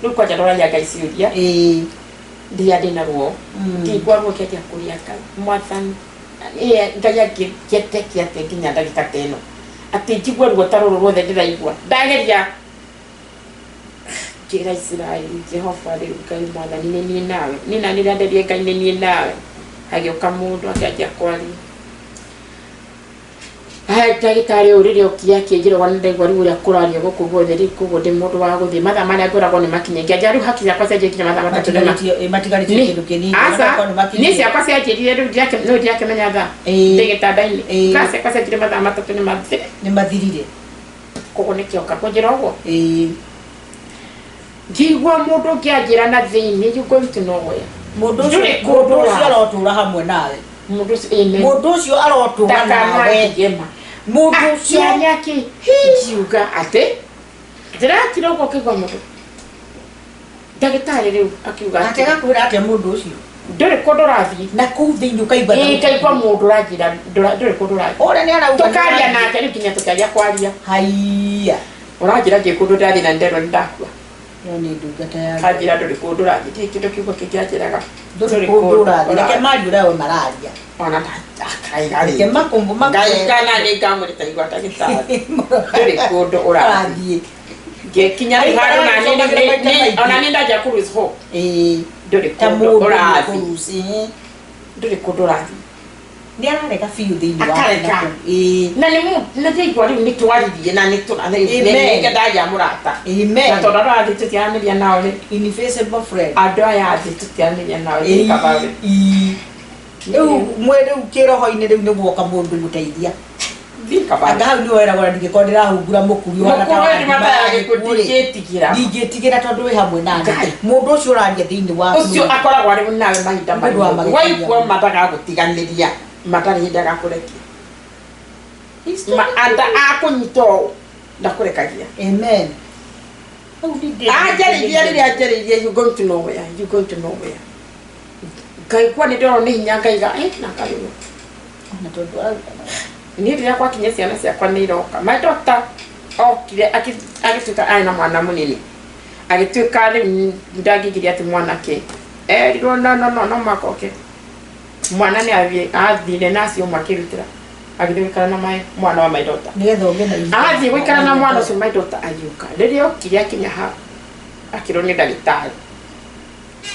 rĩu?" Kwanja ndoragia Ngai ciũria rĩrĩa ndĩna ruo. Ngĩigua ruo, ngĩanjia kũria Ngai, "Mwathani, ĩ, Ngai angĩngetekia atĩa nginya ndagĩka ta ĩno atĩ njigue ruo ta rũrũ ruothe ndĩraigua?" Ndageria ngĩra Isiraeli, "Jehova, rĩu Ngai mwathani, nĩ niĩ nawe, niĩ na nĩ nderie Ngai, nĩ niĩ nawe." Hagĩũka mũndũ akĩanjia kwaria. Hai, ndagĩtarĩ ũyũ rĩrĩa okire akĩnjĩra ũguo, ndaigua rĩu ũrĩa kũrario gũkũ guothe. Rĩu koguo ndĩ mũndũ wa gũthiĩ mathaa marĩa ngoragwo nĩ makinye, ngĩanjia rĩu hakiri ciakwa cianjia nginya mathaa 3 nĩ
Matigarĩtio kĩndũ kĩnini.
Aca,
Onakorwo nĩ makinyire.
niĩ ciakwa cianjĩrire rĩu no ndirakĩmenya thaa ndĩ gĩtanda-inĩ. Thaa ciakwa cianjĩrire mathaa 3 nĩ mathire.
Nĩ mathirire.
Koguo nĩkĩoka kũnjĩra ũguo, ngĩigua mũndũ ũngĩ anjĩra na thĩinĩ, "You going to nowhere."
Mũndũ ũcio
Ndũrĩ kũndũ
Mũndũ ũcio
ũrathiĩ.
arotũra hamwe nawe.
Mũndũ ũcio, amen.
Mũndũ ũcio arotũra nawe.
Ndakanangĩgema.
Mũndũ ũcio.
Akĩaria kĩ ngiuga atĩ ndĩrakira ũguo, kĩigua mũndũ ndagĩtarĩ rĩu akiuga atĩ
Atega kwĩra atĩa mũndũ ũcio?
"Ndũrĩ kũndũ ũrathiĩ."
Na kũu thĩinĩ ũkaigua
Ĩĩ, ngaigua mũndũ ũranjĩra, "Ndũrĩ kũndũ ũrathiĩ."
Ũrĩa nĩ arauga.
Tũkaria nake rĩu nginya tũkĩaria kwaria.
Haiya.
Ũranjĩra ndĩ kũndũ ndĩrathiĩ na nderwo nĩ ndakua.
Ĩyo nĩ ndungata ya Ngai.
Kanjĩra ndũrĩ kũndũ ũrathiĩ, ndirĩ kĩndũ kiugo kĩngĩ anjĩraga.
Ndũrĩ kũndũ ũrathiĩ. Reke marie ũrĩa we mararia.
Ona ndakaiga
Reke
rĩngĩ.
makũmbũ
Ngaiga na nĩ ngamwĩrĩta igua ndagĩtarĩ. Ndũrĩ kũndũ ũrathiĩ.
Ũrathiĩ.
Ngĩkinya rĩu handũ na niĩ ona niĩ ndanjia kũ lose hope.
Ĩĩ.
Ndũrĩ
Ta
kũndũ
mũndũ
ũrathiĩ.
kũruci.
Ndũrĩ kũndũ ũrathiĩ.
Nĩ ararega biũ thĩinĩ wa
Akarega.
Ĩĩ.
Na nĩ na ndaigua rĩu nĩ twaririe na nĩ
Amen.
nĩ ndagĩa mũrata.
Amen.
Na tondũ andũ aya thĩ tũtiaranĩria nao rĩ,
Invisible friend.
andũ aya thĩ tũtiaranĩria nao think about it.
Ĩĩ. Rĩu mwe rĩu kĩroho-inĩ rĩu nĩ guoka mũndũ mũteithia.
Think about
Anga
it.
hau nĩho weragwo na ndingĩkorwo ndĩrahungura mũkuri ũhana ta
Mũkuru
wa
ũyũ nduma ta ya gĩkuũ
gĩkuũ rĩ.
ndingĩtigĩra.
Ndingĩtigĩra tondũ wĩ hamwe nani.
Ngai.
Mũndũ ũcio ũraria thĩinĩ waku.
Ũcio akoragwo arĩ nawe mahinda
Mũndũ wa
marĩa
magegania.
waigua ma ndagagũtiganĩria, ma ndarĩ hĩndĩ agakũrekia.
He's
Ma anda akũnyita ũũ ndakũrekagia.
Amen. Hau nĩ
Anjarĩirie rĩrĩa anjarĩirie, you going to nowhere, you going to nowhere. Ngaigua nĩ ndĩrona nĩ hinya ngaiga eh na ngarĩrwo.
Ona tondũ arauga.
Niĩ rĩrĩa gwakinya ciana ciakwa nĩ iroka. My daughter okire agĩtuĩka arĩ na mwana mũnini. Agĩtuĩka rĩu ndangĩgiria atĩ mwanake erirwo no no no no mũhaka oke. Mwana nĩ athire na acio ũmwe akĩrutĩra agĩthiĩ gũikara na mwana wa my daughter.
Nĩgetha ũgĩe na ihinda.
Athiĩ gũikara na mwana ũcio my daughter agĩũka. Rĩrĩa okire akinya hau akĩrwo nĩ ndagĩtarĩ.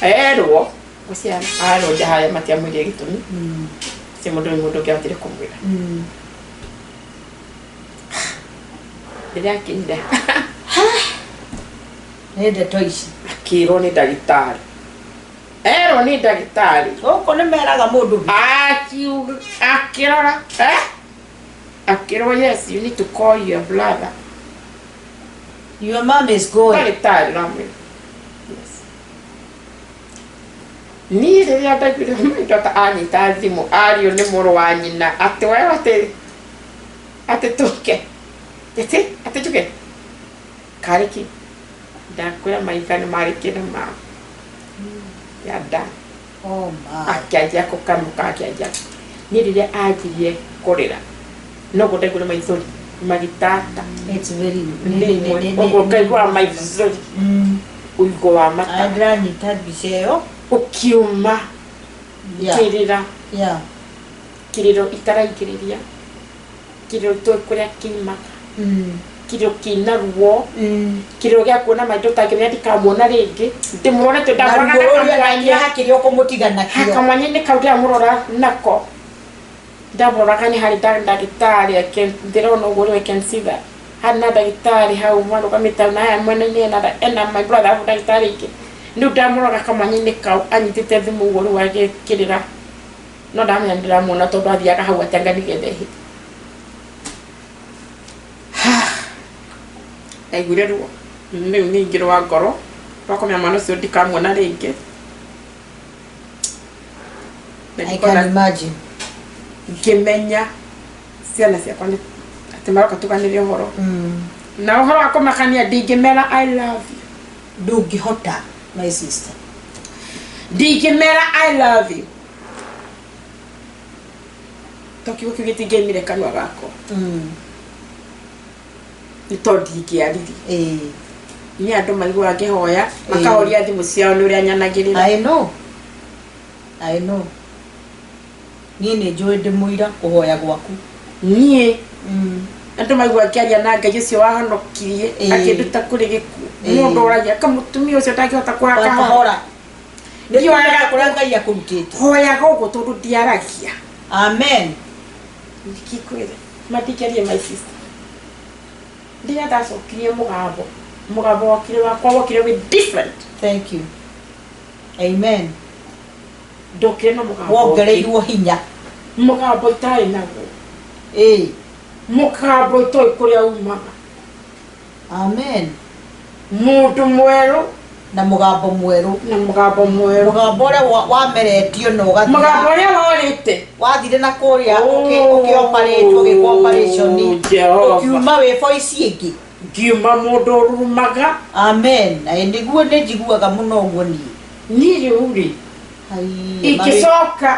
Erwo gũciara arwo nja harĩa matiamwĩrire gĩtũmi. Ti mũndũ nĩ mũndũ ũngĩahotire kũmwĩra. Rĩrĩa akinyire
Nĩ ndeto ici.
akĩrwo nĩ ndagĩtarĩ. Erwo nĩ ndagĩtarĩ.
Gũkũ nĩ meraga mũndũ.
Akiuga akĩrora eh? Akĩrwo yes you need to call your brother.
Your mom is going.
Ndagĩtarĩ ũramwĩra. Yes. Niĩ rĩrĩa ndaiguire my daughter anyita thimũ ario nĩ mũrũ wa nyina atĩ we atĩ atĩ tũke atĩ atĩ njuge karĩ kĩ ndakwĩra maitha nĩ marĩ kĩndũ ma ya nda.
Oh my.
Akĩanjia kũkamũka akĩanjia niĩ rĩrĩa anjirie kũrĩra noguo ndaiguire maithori magĩtata.
It's very
Ũguo ngaigua maithori ũigũ wa mata
Ndĩranyita mbica ĩyo.
ũkiuma
Yeah.
kĩrĩra
Yeah.
kĩrĩro itaraingĩrĩria kĩrĩro itoĩ kũrĩa kiumaga kĩrĩro kĩna ruo kĩrĩro gĩa kuona maitho ũtangĩmenya ndikamuona rĩngĩ ndĩmũrorete
Na
ndamuonaga
ruo rũrĩa
kamwanya
nakĩeha kĩrĩa ũkũmũtiga nakĩo.
kamwanya-inĩ kau ndĩramũrora nako ndamũroraga nĩ harĩ ndagĩtarĩ ndĩrona ũguo rĩu I can see that harĩ na ndagĩtarĩ hau marũgamĩte hau na haya mwena-inĩ ena my brother hau ndagĩtarĩ ingĩ rĩu ndamũrora kamwanya-inĩ kau anyitĩte thimũ ũguo rĩu agĩkĩrĩra no ndamenya nĩ ndĩramuona tondũ athiaga hau atanga nĩgetha ehe. Ndaiguire ruo rĩu ningĩ rwa ngoro rwa kũmenya mwana ũcio ndikamuona rĩngĩ. Na
I
ndikona
can imagine.
Ngĩmenya ciana ciakwa nĩ atĩ maroka tuganĩre ũhoro na ũhoro wa kũmakania ndingĩmera I love you.
Ndũngĩhota my sister.
Ndingĩmera I love you to kiugo kĩu gĩtingĩaimire kanua gakwa nĩ tondũ ndingĩaririe.
Ĩĩ.
Niĩ andũ maiguaga ngĩhoya makahoria thimũ ciao nĩ ũrĩa nyanagĩrĩra.
I know. I know. Niĩ nĩ njũĩ ndĩ mũira kũhoya gwaku.
Niĩ andũ maigua ngĩaria na Ngai ũcio wahonokirie
Ĩĩ.
akĩnduta kũrĩ gĩkuũ
Ĩĩ.
mũndũ oragia kamũtumia ũcio ndangĩhota kũra kahora.
Kahora. Nĩ
Ndiũraga
kũrĩa Ngai akũrutĩte.
Hoyaga ũguo tondũ ndiaragia.
Amen.
Ndikwĩre matingĩaria my sister. Rĩrĩa ndacokirie mũgambo mũgambo wokire wakwa wokire wĩ different.
Thank you. Amen.
Ndokire na mũgambo ũngĩ.
Wongereirwo hinya.
Mũgambo itarĩ naguo.
Ĩĩ.
Mũgambo itoĩ kũrĩa umaga.
Amen.
Mũndũ mwerũ
Na mũgambo mwerũ.
Na mũgambo mwerũ.
Mũgambo ũrĩa wameretio na ũgathira.
Mũgambo ũrĩa worĩte.
Wathire na kũrĩa
Oh,
ũkĩoparĩtwo ũgĩkwo operation.
Jehova.
Ũkiuma wĩ voice ĩngĩ.
Ngiuma mũndũ ũrumaga.
Amen. Na nĩguo nĩ njiguaga mũno ũguo niĩ.
Niĩ rĩu rĩ
Ai,
ingĩcoka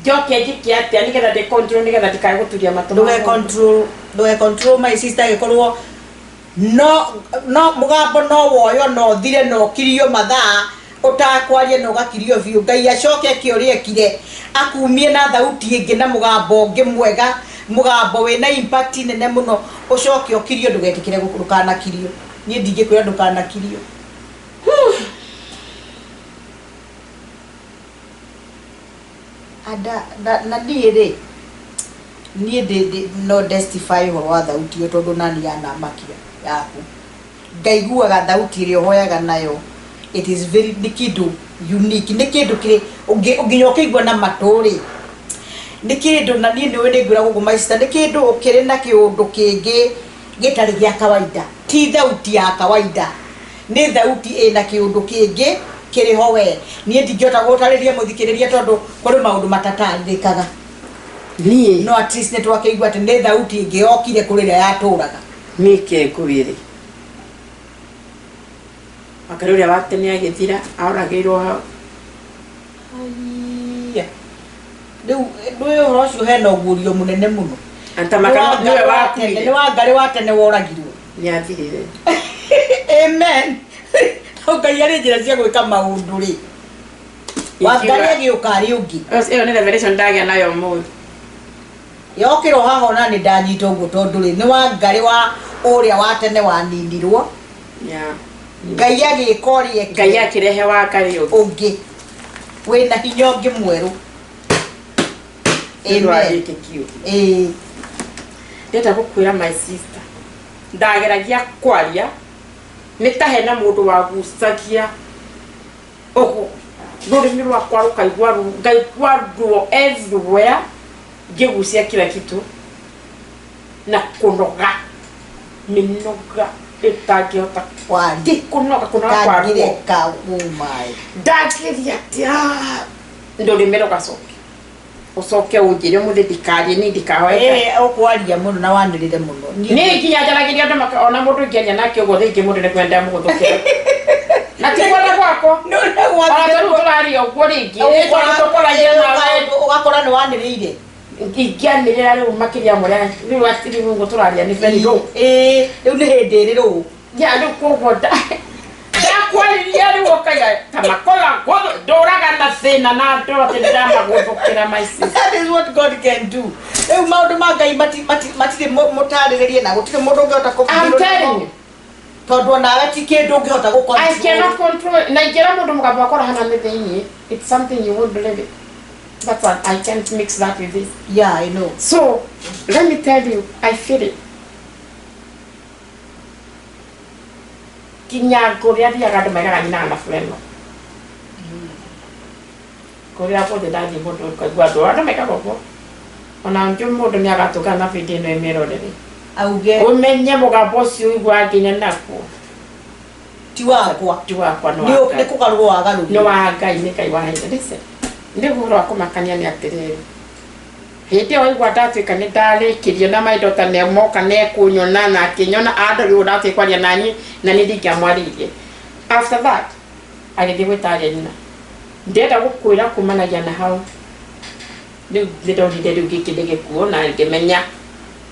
njoke njĩke atĩa nĩgetha ndĩ control nĩgetha ndikae gũturia matũ
ndũge
ma mũndũ?
control, ndũge control my sister, agĩkorwo No no mũgambo no woywo no ũthire no ũkirio mathaa ũtakwaria na ũgakirio biũ. Ngai acoke eke ũrĩa ekire, akumie na thauti ĩngĩ na mũgambo ũngĩ mwega, mũgambo wĩna impact nene mũno, ũcoke ũkirio. Ndũgetĩkĩre ndũkanakirio. Niĩ ndingĩkwĩra ndũkanakirio. Anda na niĩ rĩ, niĩ ndĩ no testify ũhoro wa thauti ĩyo, tondũ nani yanamakia yaku. Ngaiguaga thauti ĩrĩa ũhoyaga nayo, it is very, nĩ kĩndũ unique, nĩ kĩndũ kĩrĩ nginya ũkĩigua na matũ rĩ, nĩ kĩndũ. Na niĩ nĩũĩ nĩ ngwĩra gũkũ, my sister, nĩ kĩndũ ũkĩrĩ na kĩũndũ kĩngĩ gĩtarĩ gĩa kawaida. Ti thauti ya kawaida, nĩ thauti ĩna kĩũndũ kĩngĩ kĩrĩ ho. We niĩ ndingĩhota gũtarĩria mũthikĩrĩria, tondũ kũrĩ maũndũ matatarĩrĩkaga.
Niĩ
No at least nĩ twakĩigua atĩ nĩ thauti ĩngĩ yokire kũrĩ ĩrĩa yatũraga.
Niĩ ke ngwĩre, Wangarĩ ũrĩa wa tene agĩthira, aoragĩirwo hau.
Haiya. Rĩu ndũĩ ũhoro ũcio hena ũguũrio mũnene mũno.
Anta maka nĩwe
Nĩ
wakuire.
Wangarĩ wa tene woragirwo.
Nĩ athirire.
Amen. No Ngai arĩ njĩra cia gwĩka maũndũ rĩ, Wangarĩ agĩũka arĩ ũngĩ.
Ĩyo nĩ revelation ndagĩa nayo ũmũthĩ.
Yokĩrwo haha ona nĩ ndanyita ũguo, tondũ rĩ, nĩ Wangarĩ wa ũrĩa wa tene waninirwo. Ngai agĩka ũrĩa ekire.
Ngai akĩrehe Wangarĩ ũngĩ.
Ũngĩ wĩna hinya ũngĩ mwerũ.
Nĩ ũndũ wa
Amen.
gĩkĩ kiũ.
Ĩĩ.
Ndĩrenda gũkwĩra, my sister, ndageragia kwaria nĩ ta hena mũndũ wagucagia ũguo rũrĩmĩ rwakwa rũkaigua ngaigua ruo everywhere, ngĩgucia kila kitu na kũnoga mĩnoga ĩtangĩhota.
Kwaria.
Ti kũnoga, kũnoga kwa ruo.
Ndangĩreka umaĩ.
Ndangĩria atĩa, rũrĩmĩ rũgacoke ũcoke ũnjĩre ũmũthĩ ndikarie, niĩ ndikahoe Ngai.
Ĩĩ, ũkwaria mũno na wanĩrĩre mũno.
Niĩ nginya njaragĩria andũ ona mũndũ ingĩaria nake ũguo, rĩngĩ mũndũ nĩ kwenda mũgũthũkĩra na ti kwenda gwakwa. Ona ta rĩu tũraria ũguo, rĩngĩ nĩ tondũ tũkoragia nawe.
Ũgakora nĩ wanĩrĩire.
Ingĩanĩrĩra rĩu makĩria mũrĩa rĩu atiri ũguo tũraria nĩ very low.
Ĩĩ, rĩu nĩ hĩndĩ ĩrĩ rũũ.
Ya rĩu koguo ndakwarĩria rĩu ũkaiga ta makora ndũraga na thĩna na ndoro atĩ ndĩramagũthũkĩra, my sister.
That is what God can do. Rĩu maũndũ ma Ngai matirĩ mũtarĩrĩrie na gũtirĩ mũndũ ũngĩhota
I'm telling you.
Tondũ onawe ti kĩndũ ũngĩhota gũ
I cannot control. Na ingĩra mũndũ mũgambo wakwa ũrahana nĩ thĩiniĩ. It's something you won't believe it. That's what I can't mix that with this.
Yeah, I know.
So let me tell you, I feel it. Kinya kũrĩa thiaga andũ maigaga nyinaga na fuleno. Kũrĩa guothe ndathiĩ mũndũ ũkaigua andũ mekaga ũguo. Ona njũ mũndũ nĩ agatũngana na video ĩno ĩmĩrorere.
Auge.
Ũmenye mũgambo ũcio ũiguaga nginya nakuo.
Ti wakwa.
Ti wakwa, nĩ
nĩ
wa Ngai.
Nĩ kũgarũrwo
nĩ
wagarũrirwo.
Wa Ngai, nĩ Ngai waheire. Listen, nĩ ũhoro wa kũmakania nĩ atĩrĩrĩ, hĩndĩ ĩyo waigua ndatuĩka nĩ ndarĩkirie na my daughter nĩ moka nĩ ekũnyona na akĩnyona andorire ũguo ndatuĩka kwaria naniĩ na niĩ ndingĩamwarĩirie. After that agĩthiĩ gwĩtaria nyina. Ndĩrenda gũkwĩra kumanagia na hau rĩu nĩ ndonire rĩu gĩkĩ nĩ gĩkuũ na ngĩmenya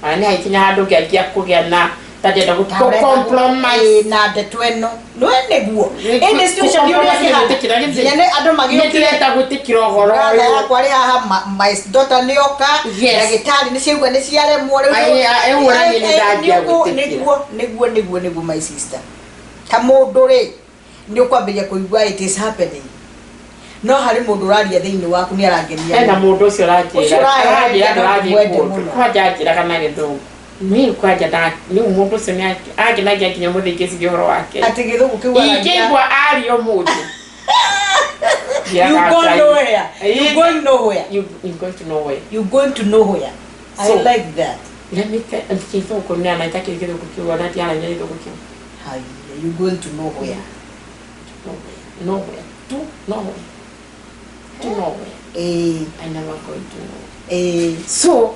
ona nĩ hagĩkinya handũ ngĩanjia kũgĩa na ta ndĩrenda gũ compromise.
Ĩĩ, na ndeto ĩno nĩwe nĩguo ĩndĩ situation ũrĩa ĩkĩhana nginya nĩ andũ magĩũkire.
Nĩndĩrenda gwĩtĩkĩra ũhoro
Brother
ũyũ.
yakwa arĩ haha, my daughter nĩ oka.
Yes.
Ndagĩtarĩ nĩ ciauga nĩ ciaremwo rĩu.
Ai, ai, ũguo na niĩ nĩ ndanjia gwĩtĩkĩra.
Nĩguo, my sister, ta mũndũ rĩ, nĩ ũkwambĩrĩria kũigua it is happening, no harĩ mũndũ ũraria thĩinĩ waku nĩ arangenia.
Hena mũndũ ũcio ũranjĩra.
Ũcio ũrahereria.
Aranjĩra ndũrathiĩ
Mwende
kũndũ.
mũno.
Kwanja anjĩraga na gĩthũngũ, niĩ kwanja rĩu mũndũ ũcio nĩ angenagia nginya mũthĩ ngĩciria ũhoro wake.
Atĩ gĩthũngũ kĩu araria.
Ingĩigua aria ũmũthĩ.
You go nowhere, you going nowhere.
You going to nowhere.
You going to nowhere. I like that.
Let me tell gĩthũngũ nĩ anaita kĩrĩ gĩthũngũ kĩu ona ndiaragia gĩthũngũ kĩu.
Haya, you going to nowhere.
Nowhere, nowhere, to nowhere, to nowhere. I never going to nowhere. So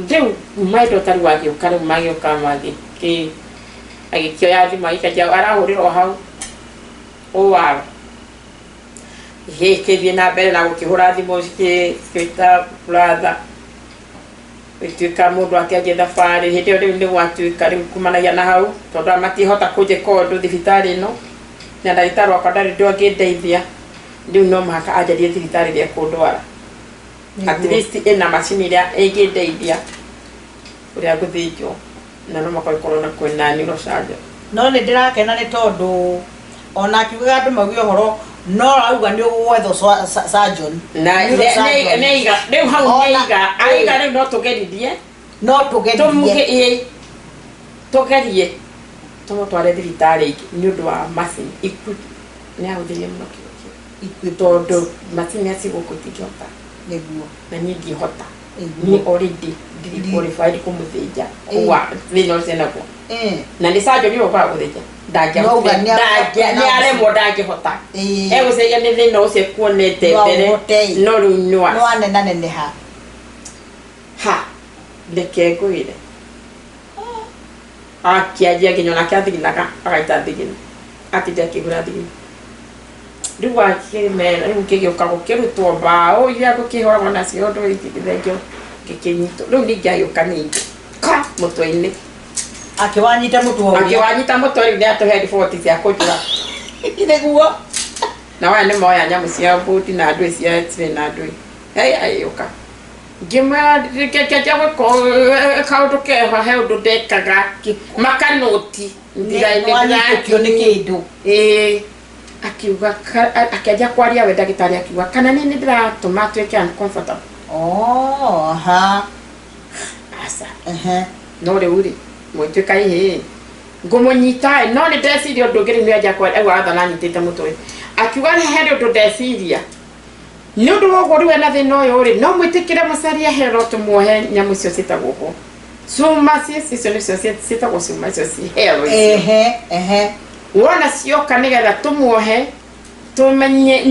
rĩu my daughter rĩu agĩũka, rĩu magĩũka magĩkĩ agĩkĩoya thimũ agĩkanjia arahũrĩra o hau ũwaro gĩkĩthiĩ na mbere na gũkĩhũra thimũ cikĩta brother. Gũtuĩka mũndũ akĩanjia thabarĩ hĩndĩ ĩyo rĩu nĩ gwatuĩka rĩu kumanagia na hau, tondũ matihota kũnjĩka ũndũ thibitarĩ ĩno, na ndagĩtarĩ wakwa ndarĩ ũndũ angĩndeithia. Rĩu no mũhaka anjarie thibitarĩ ĩrĩa ĩkũndwara, at least ĩna macini ĩrĩa ĩngĩndeithia ũrĩa ngũthĩnjwo, na no mũhaka ĩkorwo na kwĩna neurosurgeon.
No nĩ ndĩrakena nĩ tondũ ona akiugaga andũ mauge ũhoro, no arauga nĩ ũgwethwo surgeon.
Na
Neurosurgeon.
nĩiga rĩu hau, nĩiga aiga rĩu no tũgerithie.
No tũgerithie.
Ĩĩ, tũgerie tũmũtware thibitarĩ ĩngĩ nĩ ũndũ wa macini nĩ ahũthĩrire mũno kĩo kĩu, tondũ macini aci gũkũ itingĩhota. Na niĩ ndihota, niĩ already ndirĩ qualified kũmũthĩnja koguo thĩna ũcio naguo, na nĩ surgeon ũyũ ũkaga gũthĩnja.
Nauga
Nĩ aremwo, ndangĩhota. Egũcaria nĩ thĩna ũcio kuonete
No
mbere.
ũhote.
No rĩu nĩ wa
Nĩ wanenaneneha.
Ha, reke ngwĩre, akĩanjia nginya onake athiginaga, agaita thigina, atinda akĩgũra thigina. Rĩu akĩmera rĩu ngĩgĩũka gũkĩrutwo mbaũ iria ngũkĩhũragwo nacio ũndũ ithengio, ngĩkĩnyitwo. Rĩu ningĩ agĩũka ningĩ ka mũtwe-inĩ.
Akĩwanyita mũtwe ũrĩa.
Akĩwanyita mũtwe. Rĩu nĩatũhe riboti cia kũnjũra. Na waya nĩ moya nyamũ cia buti na ndũĩ cia x-ray na ndũĩ. Hey, agĩũka ngĩmwĩra ngĩanjia gwĩka kaũndũ keho, he ũndũ ndekaga makanoti.
Nĩwanyitũkio nĩ kĩndũ.
Ĩĩ, akiuga akĩanjia kwaria we ndagĩtarĩ, akiuga kana nĩ ndĩratũma atuĩke uncomfortable.
Oh, aha.
Aca. No rĩu rĩ mũgĩtuĩka ĩhĩ ngũmũnyita ĩ, no nĩ ndeciria ũndũ ũngĩ. Rĩu nĩanjia kwaria rĩu athana anyitĩte mũtwe, akiuga nĩ harĩ ũndũ ndeciria nĩ ũndũ wa ũguo. Rĩu ena thĩna ũyũ rĩ, no mwĩtĩkĩre mũcarie hero tũmuohe nyamũ icio ciĩtagwo ũguo cuma icio nĩcio ciĩtagwo cuma icio ci hero icio.
ehe ehe
Wona cioka nĩgetha tũmuohe, tũmenye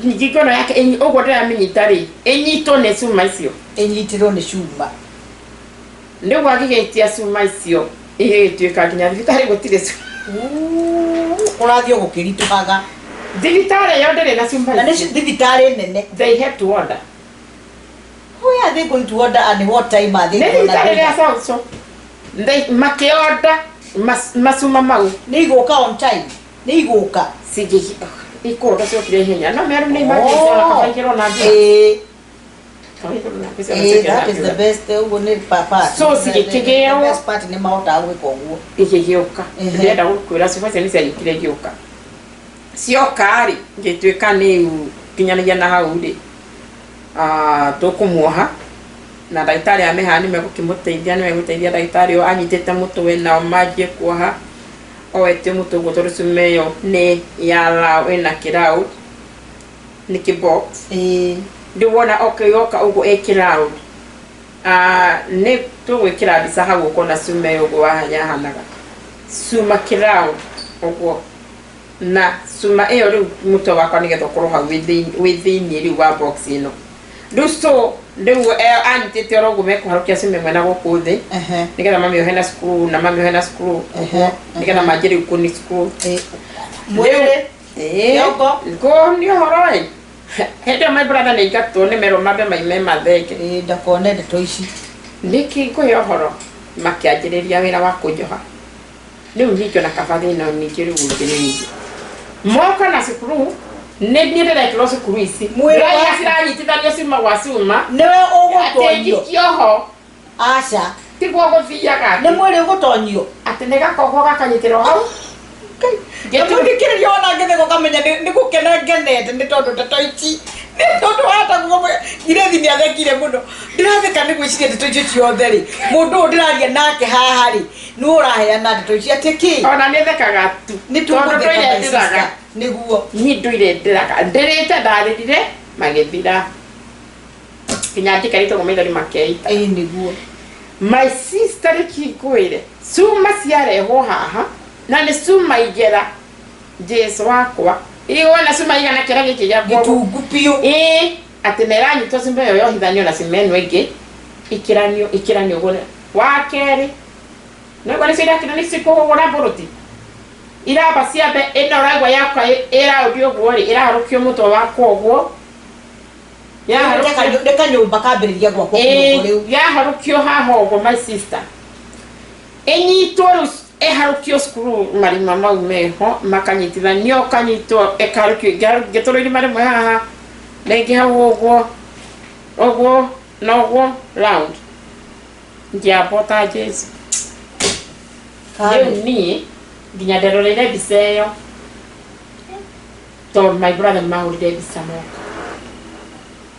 ngingo ĩno yake ũguo ndĩramĩnyita rĩ, ĩnyitwo nĩ cuma icio.
Ĩnyitĩrwo nĩ cuma.
Nĩguo agĩgĩtia cuma icio, igĩgĩtuĩka nginya thibitarĩ gũtirĩ cuma.
Ũrathiĩ o gũkĩritũhaga.
Thibitarĩ ĩyo ndĩrĩ na cuma
Na nĩ
icio.
Thibitarĩ nene.
They had to order.
Where are they going to order and what time are they
Nĩ
gonna
thibitarĩ
do
rĩa
that?
South. They makĩorder macuma mau.
Nĩ igũka on time? Nĩ igũka?
Cingĩ ikũrwo ciokire ihenya, no meru nĩ emergency, ona kabaigĩrwo na mbia. Kabaigĩrwo na mbia.
Ĩĩ, that is the best. Ũguo nĩ part.
So, cigĩkĩgĩrwo.
The best part nĩ mahotaga gwĩka ũguo.
Igĩgĩũka. Ndĩrenda gũkwĩra cuma icio nĩ cianyitire igĩũka. Cioka rĩ, ngĩtuĩka nĩ nginyanagia na hau rĩ, tũkũmuoha na ndagĩtarĩ ameha nĩ megũkĩmũteithia, nĩ megũteithia ndagĩtarĩ ũyũ anyitĩte mũtwe, nao manjie kuoha oete mũtwe ũguo, tondũ cuma ĩyo nĩ ya round, ĩna kĩround, nĩ kĩbox. Rĩu wona oka yoka ũguo ĩ kĩround, nĩ tũgwĩkĩra mbica hau ũkona cuma ĩyo ũguo yahanaga cuma kĩround ũguo, na cuma ĩyo rĩu mũtwe wakwa nĩgetha ũkorwo hau wĩ thĩiniĩ rĩu wa box ĩno. Rĩu so rĩu anyitĩte oro ũguo, mekũharũkia cuma ĩmwe na gũkũ thĩ nĩgetha mamĩohe na screw, na mamĩohe na screw ũguo nĩgetha manjie rĩu kũni screw.
Mwĩrĩ.
Kĩongo. Ngũ nĩ ũhoro ĩ hĩndĩ ĩyo my brother nĩ aingatwo, nĩ merwo mambe maime mathenge.
Ĩĩ, ndakone ndeto ici.
Nĩkĩ ngũhe ũhoro, makĩanjĩrĩria wĩra wa kũnjoha. Rĩu ningĩ ona kaba thĩna ningĩ rĩu ũngĩ nĩ ningĩ moka na cukuru, nĩ niĩ ndĩrekĩrwo cukuru ici.
Mwĩrĩ
Ndĩraiga
waku.
ciranyitithanio cuma gwa cuma.
Nĩwe
atĩ
ũgũtonyio.
ngikioho.
Aca.
Tiguo gũthiaga.
Nĩ mwĩrĩ ũgũtonyio.
Atĩ nĩ gakohwo gakanyitĩrwo hau.
Ngĩthikĩrĩria ona ngĩtheka ũkamenya nĩ gũkena ngenete nĩ tondũ ndeto ici, nĩ tondũ wataguo Ngirĩthi nĩ athekire mũno. Ndĩratheka nĩ gwĩciria ndeto icio ciothe rĩ, mũndũ ũyũ ndĩraria nake haha rĩ, nĩwe ũraheana ndeto ici atĩ kĩ.
Ona nĩ thekaga tu.
Nĩ
tondũ
tũgũtheka,
ndũire
my
ndĩraga.
sister. Nĩguo.
Niĩ ndũire ndĩraga, ndĩrĩte ndarĩrire magĩthira, nginya njikarĩte ũguo maithori makeita.
Ĩĩ, nĩguo.
My sister, rĩkingwĩre cuma ciarehwo haha na nĩ cuma igera Jesu wakwa iwona cuma igana kĩra gĩkĩ gĩa guoko.
Gĩtungu biũ.
Ĩĩ, atĩ na ĩranyitwo cuma ĩyo yohithanio na cuma ĩno ĩngĩ, ikĩranio ikĩranio ũguo. Wa kerĩ nĩguo nĩcio irakĩra, nĩcio ikũhũra mbũrũti iramba ciambe ĩno ũraigua yakwa ĩraundi ũguo rĩ, ĩraharũkio mũtwe wakwa ũguo. Yaharũkio.
Nĩ kanyũmba kambĩrĩria gwakwo kũndũ rĩu.
Yaharũkio haha ũguo, my sister, ĩnyitwo rĩu, ĩharũkio cukuru, marima mau meho makanyitithanio, ũkanyitwo, ĩkaharũkio, ngĩtũrwo irima rĩmwe haha, rĩngĩ hau ũguo ũguo na ũguo round, ngĩambwo ta Jesu. Rĩu niĩ nginya nderoreire mbica ĩyo, tondũ my brother nĩmahũrire mbica moka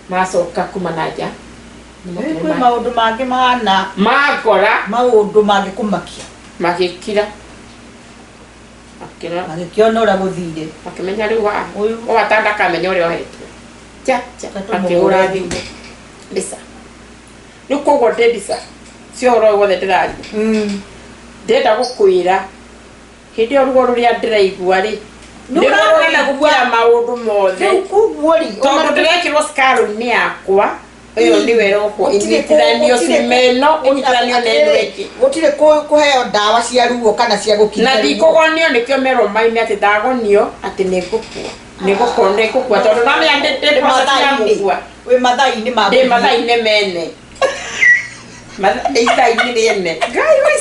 macoka kuma na nja.
Rĩu kwĩ maũndũ mangĩ mahana
Mangora.
Maũndũ mangĩkũmakia.
Magĩkira, makĩra.
Magĩkĩona ũrĩa gũthire.
Makĩmenya rĩu haha
Ũyũ.
ũyũ atandakamenya ũrĩa ohetwo cha cha. Makĩhũra thimũ mbica. Rĩu koguo ndĩ mbica cia ũhoro ũyũ wothe ndĩraria. Ndĩrenda gũkwĩra, hĩndĩ ĩyo ruo rũrĩa ndĩraigua rĩ,
Nĩ
nĩ ruo rũnene
ũrarũigua.
gũkĩra maũndũ mothe.
Rĩu koguo rĩ,
tondũ ndĩrekĩrwo cikaru-inĩ yakwa ĩyo nĩwe ĩrokwo ĩnyitithanio cuma ĩno, ĩnyitithanio na ĩno ĩngĩ.
Gũtirĩ kũheo ndawa cia ruo kana cia gũkinya
Na
ruo.
ndikũgonio, nĩkĩo merwo maime atĩ ndagonio atĩ nĩ ngũkua, nĩ ngũkua, tondũ namenya ndĩ process ya gũkua.
Wĩ mathaa-inĩ ma
Ndĩ
gũthiĩ.
Mathaa-inĩ mene. Ndĩ ithaa-inĩ rĩene. Ngai wai,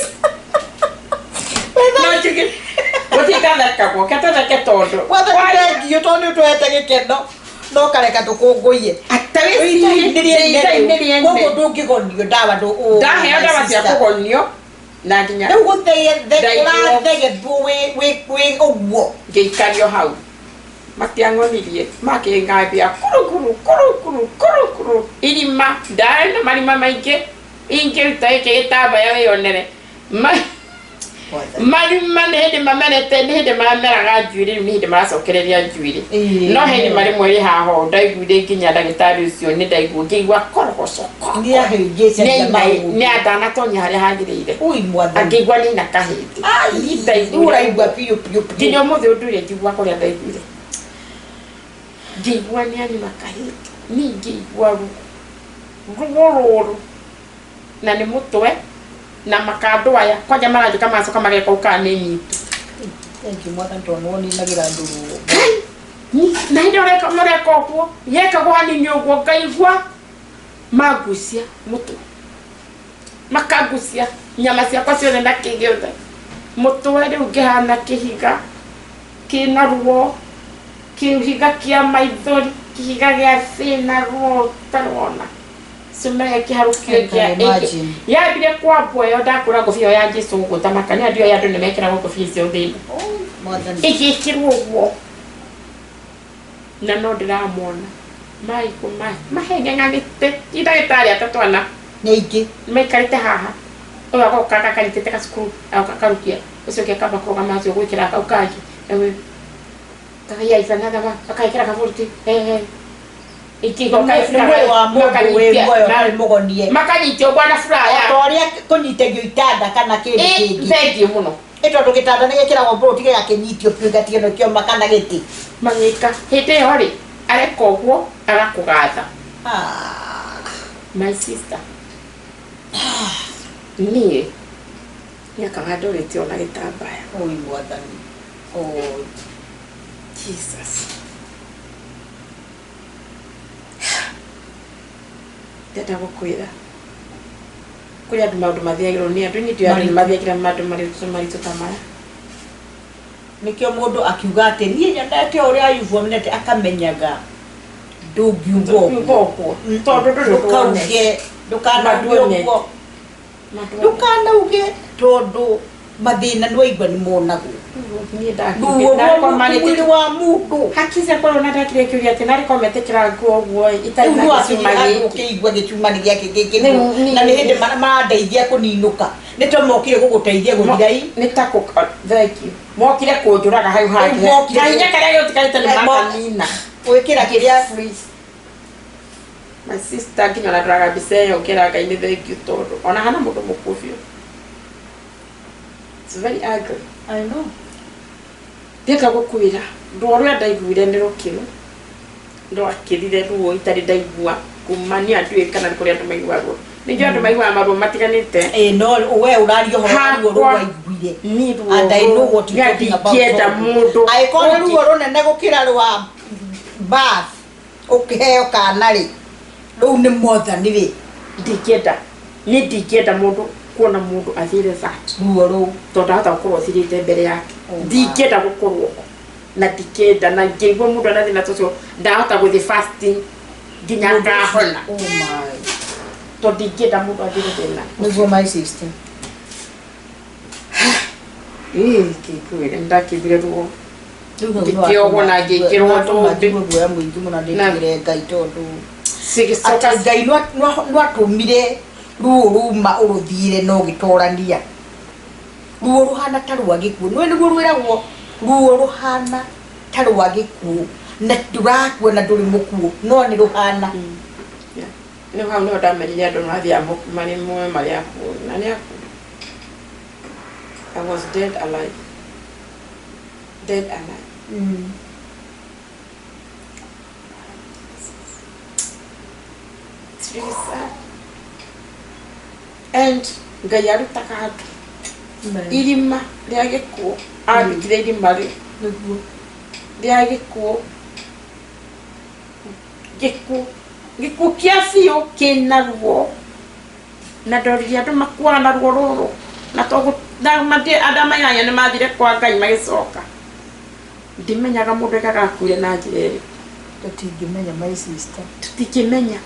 no njuge gũtirĩ ndathekagwo, ke tũtheke tondũ
Mwathani, thank you tondũ nĩ ũtũhete gĩkeno no kareka tũkũngũiye.
Ata wĩcirie,
Ndĩ
ndĩ ithaa-inĩ rĩene.
Koguo ndũngĩgonio ndawa
Ndaheo ndawa cia kũgonio na nginya
Rĩu
Ndaigua.
ũrathegethwo wĩ ũguo.
Ngĩikario hau, matiang'onirie, makĩngambia kurukuru kurukuru kurukuru irima. Ndarĩ na marima maingĩ, ingĩruta gĩkĩ gĩtambaya wĩyonere. Marima nĩ hĩndĩ mamerete, nĩ hĩndĩ marameraga njuĩrĩ, rĩu nĩ hĩndĩ maracokereria njuĩrĩ. No he irima rĩmwe rĩ haha ũũ ndaiguire, nginya ndagĩtarĩ ũcio nĩ ndaigua, ngĩigua korogocoko.
Nĩ ahĩngĩcaria maũndũ.
Nĩ ndanatonya harĩa hagĩrĩire.
Ui, Mwathani.
Angĩigua nĩ na kahĩndĩ.
Ai, rĩu ũraigua biũ biũ biũ.
Nginya ũmũthĩ ũndũire njiguaga ũrĩa ndaiguire, ngĩigua nĩ anyuma kahĩndĩ, niĩ ngĩigua ruo, ruo rũru, na nĩ mũtwe na makandũ aya kwanja maranjũka, magacoka mageka ũkaa nĩ nyitu.
Thank you, Mwathani, tondũ nĩ woninagĩra andũ ruo.
Na hĩndĩ ũreka mũreka ũguo yekagwo hanini ũguo, ngaigua mangucia mũtwe, makangucia nyama ciakwa ciothe na kĩ gĩothe mũtwe. Rĩu ngĩhana kĩhiga kĩna ruo, kĩhiga kĩa maithori, kĩhiga gĩa thĩna, ruo ũtarona cuma ĩkĩharũkio.
I can imagine.
Yambire kwambwo ĩyo, ndakũra ngũbia ĩyo ya Jesu ũguo tamaka nĩ andũ aya, andũ nĩ mekĩragwo ngũbia icio thĩinĩ.
Oh, Mwathani.
Ĩgĩkĩrwo ũguo na no ndĩramona maigũ maheng'eng'anĩte i ndagĩtarĩ atatũ ana.
Nĩ aingĩ.
Maikarĩte haha, ũyũ agoka akanyitĩte gacukuru, agoka akarukia, ũcio ũngĩ akamba kũrũgama, ũcio gwĩkĩra kau kangĩ, kagaica nathaga akagĩkĩra kaburuti.
Nĩ mwĩrĩ wa mũndũ wĩ muoyo ũtarĩ mũgonie.
Makanyitia ũguo na furaya.
O ta ũrĩa kũnyitagio itanda kana kĩndũ kĩngĩ.
Thengiũ mũno.
Ĩ tondũ gĩtanda nĩ gĩkĩragwo mbũrũti gĩgakĩnyitio biũ gĩgatigwo kĩoma kana gĩtĩ.
Magĩka hĩndĩ ĩyo rĩ, areka ũguo agakũgatha.
Ah.
My sister, niĩ nĩakaga ndũrĩte ona gĩtambaya.
Oi, Mwathani. Oi.
Jesus, ndenda gũkwĩra kũrĩ andũ maũndũ mathiagĩrwo nĩ andũ, niĩ ndiũĩ andũ nĩ mathiagĩra maũndũ maritũ maritũ ta maya.
Nĩkĩo mũndũ akiuga atĩ niĩ nyonete o ũrĩa Ayubu amenete, akamenyaga ndũngiuga
Ndũngiuga
ũguo.
Ũguo tondũ ndũrĩ ũndũ
Ndũkauge, ndũkanauge.
Maduone.
Ũguo ndũkanauge, tondũ mathĩna nĩ waigua nĩ monagwo.
Niĩ
Ruo
ndakomanĩte
mwĩrĩ wa mũndũ.
Haki ciakwa rĩu, na ndakire kĩũria atĩ narĩ korwo metĩkĩra nguo ũguo itarĩ
Rĩu
na
no
gĩcuma
akinyire handũ
gĩkĩ.
ũkĩigua gĩcuma nĩ gĩake gĩkĩ
Rĩu
na nĩ hĩndĩ marandeithia kũninũka, nĩ to mokire gũgũteithia gũthira i.
Nĩ ta kũ thank you, mokire kũnjũraga hau hangĩ.
Rĩu mokire-
Kahinya karĩa gĩũtigarĩte nĩ makanina.
Gwĩkĩra kĩrĩa.
Please. My sister, nginya ona ndoraga mbica ĩyo ngera Ngai nĩ thank you, tondũ ona hana mũndũ mũkuũ biũ. It's very ugly.
I know.
Ndĩrenda gũkwĩra ruo rũrĩa ndaiguire nĩ rũkĩru, rwakĩrire ruo itarĩ ndaigua kuma niĩ ndiũĩ kana nĩ kũrĩ andũ maiguaga ruo. Ningĩ andũ maiguaga maruo matiganĩte.
Ĩ no we ũraria ũhoro wa ruo rũu
Hakwa.
waiguire.
Niĩ ruo
And I know what you're talking about.
ndingĩenda mũndũ
Angĩkorwo nĩ ruo rũnene gũkĩra rwa birth ũkĩheo kana rĩ. Rĩu nĩ mwathani rĩ.
Ndingĩenda, niĩ ndingĩenda mũndũ kuona mũndũ athire that
Ruo rũu.
Tondũ ndahota gũkorwo thirĩte mbere yake.
Oh, my.
Ndingĩenda gũkorwo ho na ndikenda na ngĩigua mũndũ ena thĩna ta ũcio, ndahota gũthiĩ fasting nginya ngahona,
Oh my.
Tondũ ndingĩenda mũndũ athire thĩna.
Nĩguo, my sister.
Ĩĩ, kĩngwĩre nĩndakĩiguire ruo.
Rĩu hau
Ngĩkĩohwo na ngĩkĩrwo
nĩwatũma
thũmbĩ.
njigue guoya mũingĩ mũno, ndĩtigĩre Ngai tondũ
cigĩcoka
atĩ Ngai nĩatũmire ruo ruma ũrũthiire na ũgĩtorania ruo rũhana ta rwa gĩkuũ. Nĩwe nĩguo rwĩragwo ruo rũhana ta rwa gĩkuũ, na ndũrakua na ndũrĩ mũkuũ, no nĩ rũhana.
Yeah. Nĩ hau nĩho ndamenyire andũ mathiaga marĩ muoyo marĩ akuũ na nĩ akuũ. I was dead alive, dead alive. It's really sad. And Ngai arutaga andũ irima rĩa gĩkuũ, andutire irima rĩ rĩa gĩkuũ, gĩkuũ kĩa biũ kĩna ruo, na ndoririe andũ makuaga na ruo rũrũ na to na andũ aya manyanya nĩ mathire kwa Ngai magĩcoka. Ndimenyaga mũndũ ekaga akuire na njĩra ĩrĩkũ.
Tũtingĩmenya, my sister.
Tũtingĩmenya,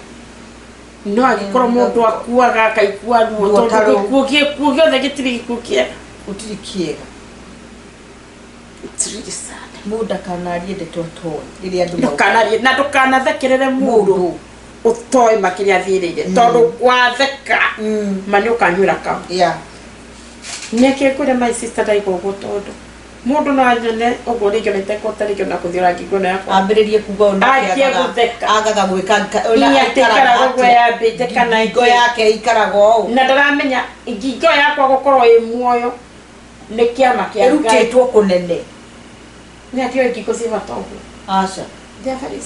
no angĩkorwo mũndũ akuaga akaigua ruo
Ruo ta
tondũ
rũu.
gĩkuũ gĩothe gĩtirĩ gĩkuũ kĩega.
Gũtirĩ kĩega.
It's really sad.
Mũndũ ndakanarie ndeto atoĩ rĩrĩa andũ
Ndũkanarie na ndũkanathekerere mũndũ
mũndũ
ũtoĩ makĩria athirĩire, tondũ watheka ma nĩ ũkanyuĩra kau. Nĩkĩ ngwĩre, my sister, ndaigua ũguo tondũ mũndũ no anyone ũguo rĩngĩ ona itekũhota rĩngĩ ona kũthiũra ngingo ĩno yakwa.
Ambĩrĩrie kuga ũũ nake.
Anjie gũtheka.
Agaga gwĩka
Inya atĩ ikaraga ũguo yambĩte kana
ngingo
ĩkĩ.
Yake ikaraga ũũ.
Na ndaramenya ngingo yakwa gũkorwo ĩ muoyo nĩ kĩama kĩa Ngai.
Ĩrutĩtwo kũnene.
Nĩ atioĩ ngingo ciĩ bata ũguo.
Aca.
They are very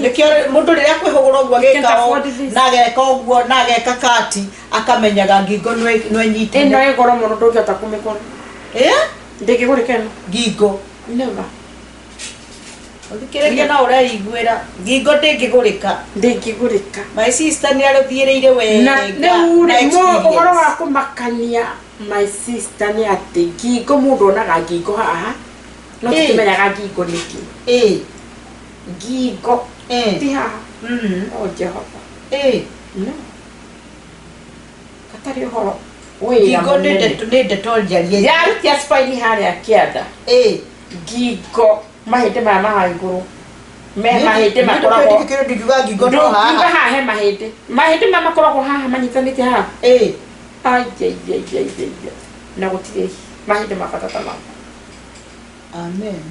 Nĩkĩo mũndũ rĩrĩa akwĩhũgũra ũguo
You can't
agĩka ũũ,
afford this.
na ageka ũguo na ageka kati, akamenyaga ngingo no ĩnyitane.
Ĩno ĩ goro mũno, ndũngĩhota kũmĩgũra.
Ĩ.
Ndĩngĩgũrĩka ĩno.
Ngingo.
Never.
Ũthikĩrĩria na ũreiguĩra, ngingo ndĩngĩgũrĩka.
Ndĩngĩgũrĩka.
My sister nĩ arũthiĩrĩire wega
Na rĩu
na
rĩ ũhoro
experience.
Wa kũmakania, my sister, nĩ atĩ ngingo, mũndũ onaga ngingo haha no tũtimenyaga ngingo nĩkĩ. Ngingo ti haha. O Jehova. No gatarĩ ũhoro wĩra
Ngingo nĩ
mũnene.
ndeto, nĩ ndeto njarie.
Yarutia spine harĩa kĩanda, ngingo, mahĩndĩ maya ma haha igũrũ me mahĩndĩ makoragwo
Kĩrĩa ndingiuga ngingo no
ndũngiuga
haha.
Haha he mahĩndĩ, mahĩndĩ maya makoragwo haha manyitanĩte haha. Aiaiaiaiaia, na gũtirĩ mahĩndĩ ma bata ta mau.
Amen.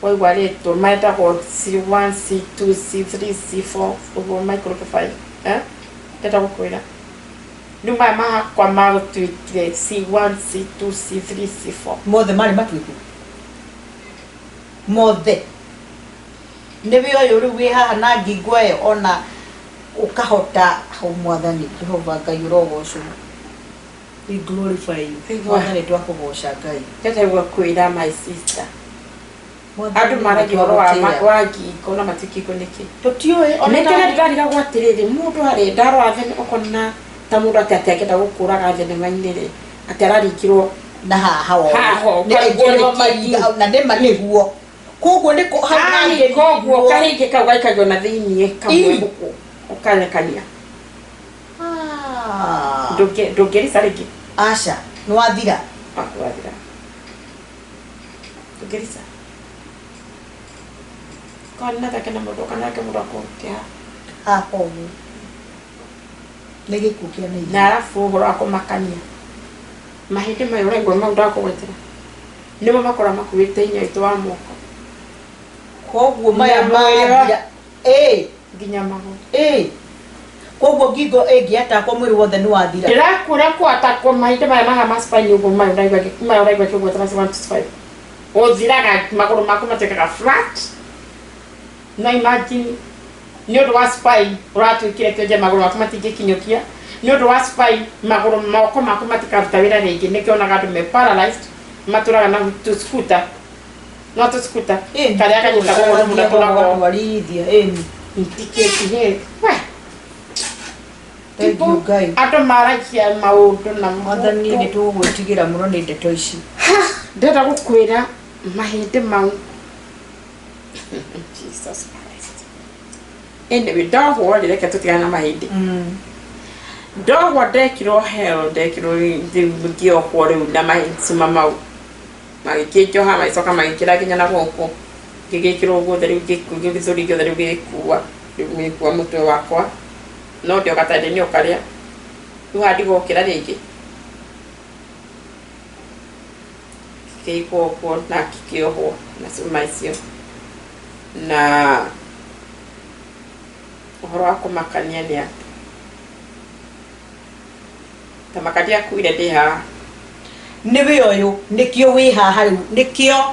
Waigua rĩtwa metagwo C1, C2, C3, C4 ũguo maikũrũke 5, eh, ndenda gũkwĩra rĩu maya mahakwa magũtuĩkire C1, C2, C3, C4.
Mothe marĩ matuĩku mothe nĩwe ũyũ rĩu wĩ haha na ngingo ĩyo ona ũkahota hau. Mwathani Jehova Ngai ũrogocwo. We glorify you.
Aigua.
Mwathani, twakũgoca Ngai.
Ndenda kwĩra, my sister,
Mwathani,
andũ maragia ũhoro wa
nĩtwagũtĩĩa.
wa ngingo na matingingo nĩkĩ.
Tũtiũĩ ona.
Nĩkĩrĩa ndĩrarigagwo atĩrĩrĩ, mũndũ arĩ ndarora ũkona ta mũndũ atĩ angĩenda gũkũraga thenema-inĩ rĩ, atĩ araringirwo
Na haha o
Haha o,
nĩ aingĩ
ũkarigwo
nĩo
nĩkĩ.
maringa na nĩma nĩguo koguo nĩ hau
Ai, koguo kahĩngĩ kau gaikagio na thĩiniĩ kamwe gũkũ ũkarekania.
Ah.
Ndũngĩrica rĩngĩ.
Aca, nĩ wathira.
Wathira, ndũngĩrica korwo nĩnathake na mũndũ kana nake mũndũ akũrutia haha.
Haha ũguo nĩ gĩkuũ kĩa
Na
naihenya.
Arabu ũhoro wa kũmakania, mahĩndĩ maya ũraigua mau ndakũgwetera nĩmo makoragwo makuĩte hinya witũ wa moko.
Koguo maya
Na mwĩrĩ
mathira ĩ
nginya magũrũ.
Ĩ, koguo ngingo ĩngĩatakwo mwĩrĩ wothe nĩ wathira.
Ndĩrakwĩra kwatakwo mahĩndĩ maya maha ma spine ũguo, maya ũraigua maya ũraigua kĩgwetera 1 to 5, ũthiraga, magũrũ maku matuĩkaga flat. No imagine, nĩ ũndũ wa spine ũratuĩkire kĩonje, magũrũ maku matingĩkinyũkia nĩ ũndũ wa spine, magũrũ moko maku matikaruta wĩra rĩngĩ. Nĩkĩo onaga andũ me paralyzed matũraga na tũskuta, no tũskuta karĩa kanyitagwo ũguo nĩ mũndũ atũragwo.
Atwarithia ĩni.
Ndikĩkinyĩ we.
Thank you, Ngai.
Andũ maragia maũndũ na
Mwathani, nĩ tũgũgwĩtigĩra mũno nĩ ndeto ici.
Ndĩrenda gũkwĩra mahĩndĩ mau, Jesus Christ. Anyway, ndohwo rĩ, reke tũtigane na mahĩndĩ. Ndohwo, ndekirwo hell, ndekirwo rĩu ngĩohwo rĩu na macuma mau, magĩkĩnjoha, magĩcoka magĩkĩra nginya na gũkũ, ngĩgĩkĩrwo guothe. Rĩu gĩthũri gĩothe rĩu gĩgĩkua, rĩu gĩgĩkua mũtwe wakwa, no ndĩoga ta ndĩ nĩ ũkarĩa. Rĩu haha ndigokĩra rĩngĩ, kĩigwo ũguo na kĩohwo na cuma icio. Na ũhoro wa kũmakania nĩ atĩ ta maka ndiakuire ndĩ haha.
Nĩ wĩ ũyũ nĩkĩo wĩ haha rĩu, nĩkĩo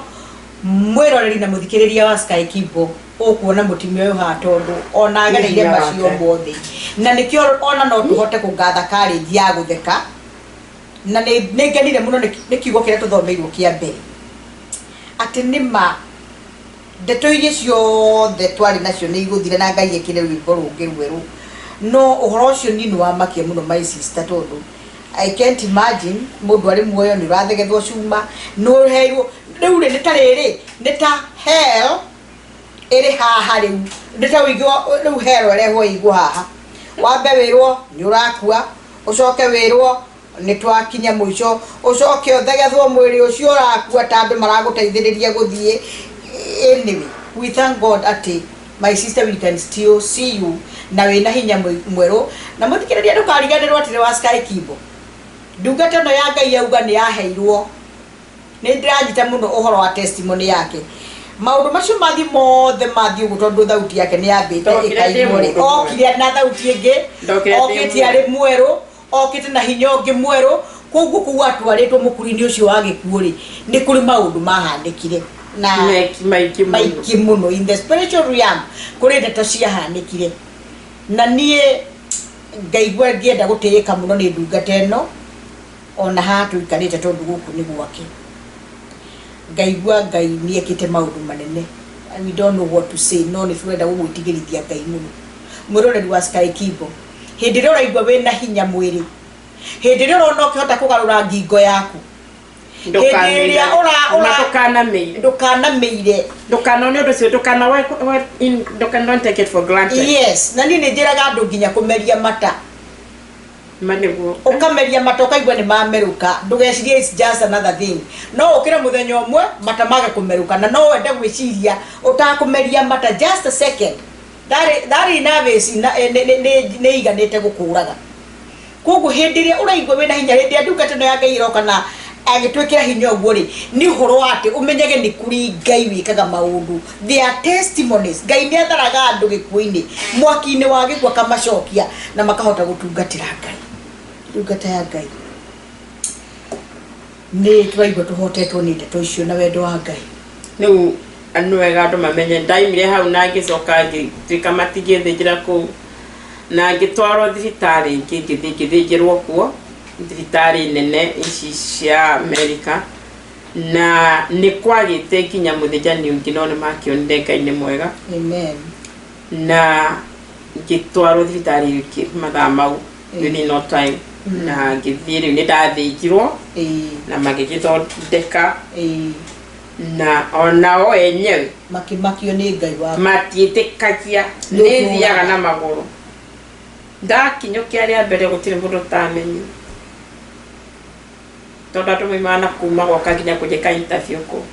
mwĩroreri na mũthikĩrĩria wa Sky Kibo ũkuona mũtumia ũyũ haha, tondũ ona agereire
Nĩ hinya
macio
wake.
Mothe, na nĩkĩo ona no tũhote kũngatha courage ya gũtheka. Na nĩ ngenire mũno nĩ kiugo kĩrĩa tũthomeirwo kĩa mbere, atĩ nĩ ma ndeto iria ciothe twarĩ nacio nĩ igũthira na Ngai ekĩre rwĩmbo rũngĩ rwerũ. No ũhoro ũcio niĩ nĩ wamakia mũno, my sister, tondũ I can't imagine mũndũ arĩ muoyo nĩ ũrathegethwo cuma, nĩ ũheirwo rĩu rĩ, nĩ ta rĩrĩ, nĩ ta hell ĩrĩ haha rĩu, nĩ ta ũigwo rĩu hell ĩrehwo ĩigwo haha. Wambe wĩrwo nĩ ũrakua, ũcoke wĩrwo nĩ twakinya mũico, ũcoke ũthegethwo mwĩrĩ ũcio ũrakua ta andũ maragũteithĩrĩria gũthiĩ. Anyway, we thank God atĩ, my sister, we can still see you na wĩna hinya mwerũ. Na mũthikĩrĩria, ndũkariganĩrwo atĩ nĩ wa Sky Kibo, ndungata ĩno ya Ngai yauga nĩ yaheirwo. Nĩ ndĩranyita mũno ũhoro wa testimony yake, maũndũ macio mathiĩ mothe mathiĩ ũguo, tondũ thauti yake nĩ yambĩte
Ndokire ndĩ
ĩkaiguo rĩ
mũndũ mwerũ.
Okire na thauti ĩngĩ.
Ndokire ndĩ
Okĩte arĩ mwerũ, okĩte na hinya ũngĩ mwerũ. Koguo kũu atwarĩtwo mũkuri-inĩ ũcio wa gĩkuũ rĩ, nĩ kũrĩ maũndũ mahanĩkire na
Maingĩ mũno.
Maingĩ mũno. In the spiritual realm kũrĩ ndeto ciahanĩkire, na niĩ ngaigua ngĩenda gũtĩĩka mũno nĩ ndungata ĩno ona haha tũikarĩte, tondũ gũkũ nĩ gwake. Ngaigua Ngai nĩ ekĩte maũndũ manene. We don't know what to say, no nĩ tũrenda gũgwĩtigĩrithia Ngai mũno. Mwĩroreri wa Sky Kibo, hĩndĩ ĩrĩa ũraigua wĩna hinya mwĩrĩ, hĩndĩ ĩrĩa ũrona ũkĩhota kũgarũra ngingo yaku, hĩndĩ ĩrĩa
Ndũkanamĩire.
Ndũkanamĩire.
Ndũkanone ũndũ ũcio, ndũkana ndũkana, don't take it for granted.
Yes, na niĩ nĩ njĩraga andũ nginya kũmeria mata.
Ma nĩguo.
Ũkameria mata ũkaigua nĩ mamerũka, ndũgecirie it's just another thing. No ũkĩre mũthenya ũmwe mata mage kũmerũka, na no wende gwĩciria ũtakũmeria mata just a second, that enough is nĩ iganĩte gũkũraga. Koguo hĩndĩ ĩrĩa ũraigua wĩna hinya, hĩndĩ ĩrĩa ndungata ĩno ya Ngai ĩroka na agĩtwĩkĩra hinya ũguo rĩ, nĩ ũhoro wa atĩ ũmenyage nĩ kũrĩ Ngai wĩkaga maũndũ. There are testimonies. Ngai nĩ atharaga andũ gĩkuũ-inĩ, mwaki-inĩ wa gĩkuũ, akamacokia na makahota gũtungatĩra Ngai. Ndungata ya Ngai, nĩ tũraigua tũhotetwo nĩ ndeto icio na wendo wa Ngai.
Rĩu nĩ wega andũ mamenye ndaimire hau na ngĩcoka ngĩtuĩka matingĩthĩnjĩra kũu, na ngĩtwarwo thibitarĩ ĩngĩ, ngĩthiĩ ngĩthĩnjĩrwo kuo, thibitarĩ nene ici cia Amerika, na nĩ kwagĩte nginya mũthĩnjani ũngĩ, no nĩ makĩonire Ngai nĩ mwega.
Amen.
Na ngĩtwarwo thibitarĩ ĩngĩ mathaa mau, within no time, na ngĩthiĩ. Rĩu nĩ ndathĩnjirwo na magĩgĩthondeka, na onao enyewe
Makĩmakio nĩ Ngai waku.
Matiĩtĩkagia.
Nĩ
Nĩ thiaga na magũrũ, ndakinyũkia rĩa mbere gũtirĩ mũndũ ũtamenyi, tondũ andũ maimaga na kuma goka nginya kũnjĩka interview kũu.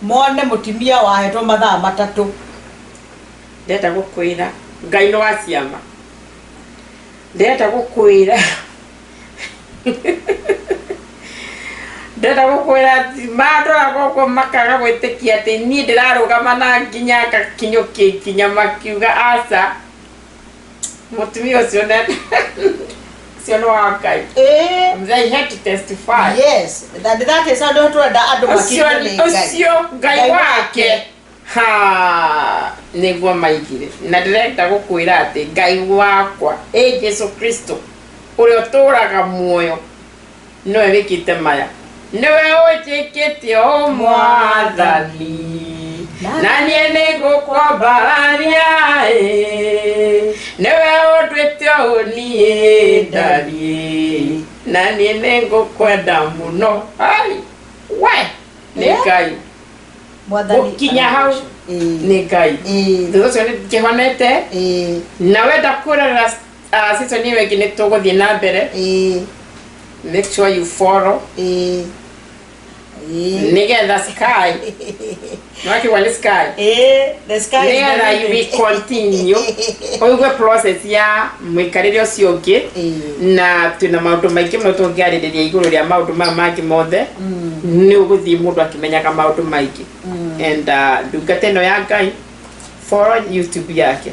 Mone mũtumia wahetwo mathaa 3.
Ndĩrenda gũkwĩra Ngai nĩ wa ciama. Ndĩrenda gũkwĩra, ndĩrenda gũkwĩra atĩ mandora gũkũ makaga gwĩtĩkia atĩ niĩ ndĩrarũgama na nginya ngakinyũkia ikinya, makiuga aca, mũtumia ũcio ne ũcio nĩ wa Ngai. They had to testify.
Yes, that is how tũrenda andũ
ũcio
makĩrio nĩ Ngai.
Ũcio Ngai wake ha nĩguo maigire. Na ndĩrenda gũkwĩra atĩ Ngai wakwa ĩ Jesu Kristo ũrĩa ũtũraga muoyo nĩwe wĩkĩte maya, nĩwe ũnjĩkĩte o Mwathani, na niĩ nĩngũkwambararia ĩ, nĩwe ũndwĩte. Anjiguĩte ũũ niĩ ndariĩ na niĩ nĩngũkwenda mũno. Ai, we nĩ Ngai.
Mwathani
Gũkinya hau nĩ Ngai. Thutha ũcio nĩ ngĩhonete na wenda kwĩrorera season ĩyo ĩngĩ nĩ tũgũthiĩ na mbere. Make sure you follow nĩgetha sky nĩwakĩgwa nĩ sky.
The sky is the
Nĩgetha
limit.
we continue ũigue process ya mũikarĩre ũcio ũngĩ na twĩna maũndũ maingĩ mũno tũngĩarĩrĩria igũrũ rĩa maũndũ maya mangĩ mothe. Nĩ ũgũthiĩ mũndũ akĩmenyaga maũndũ maingĩ and ndungata ĩno ya Ngai, follow YouTube yake,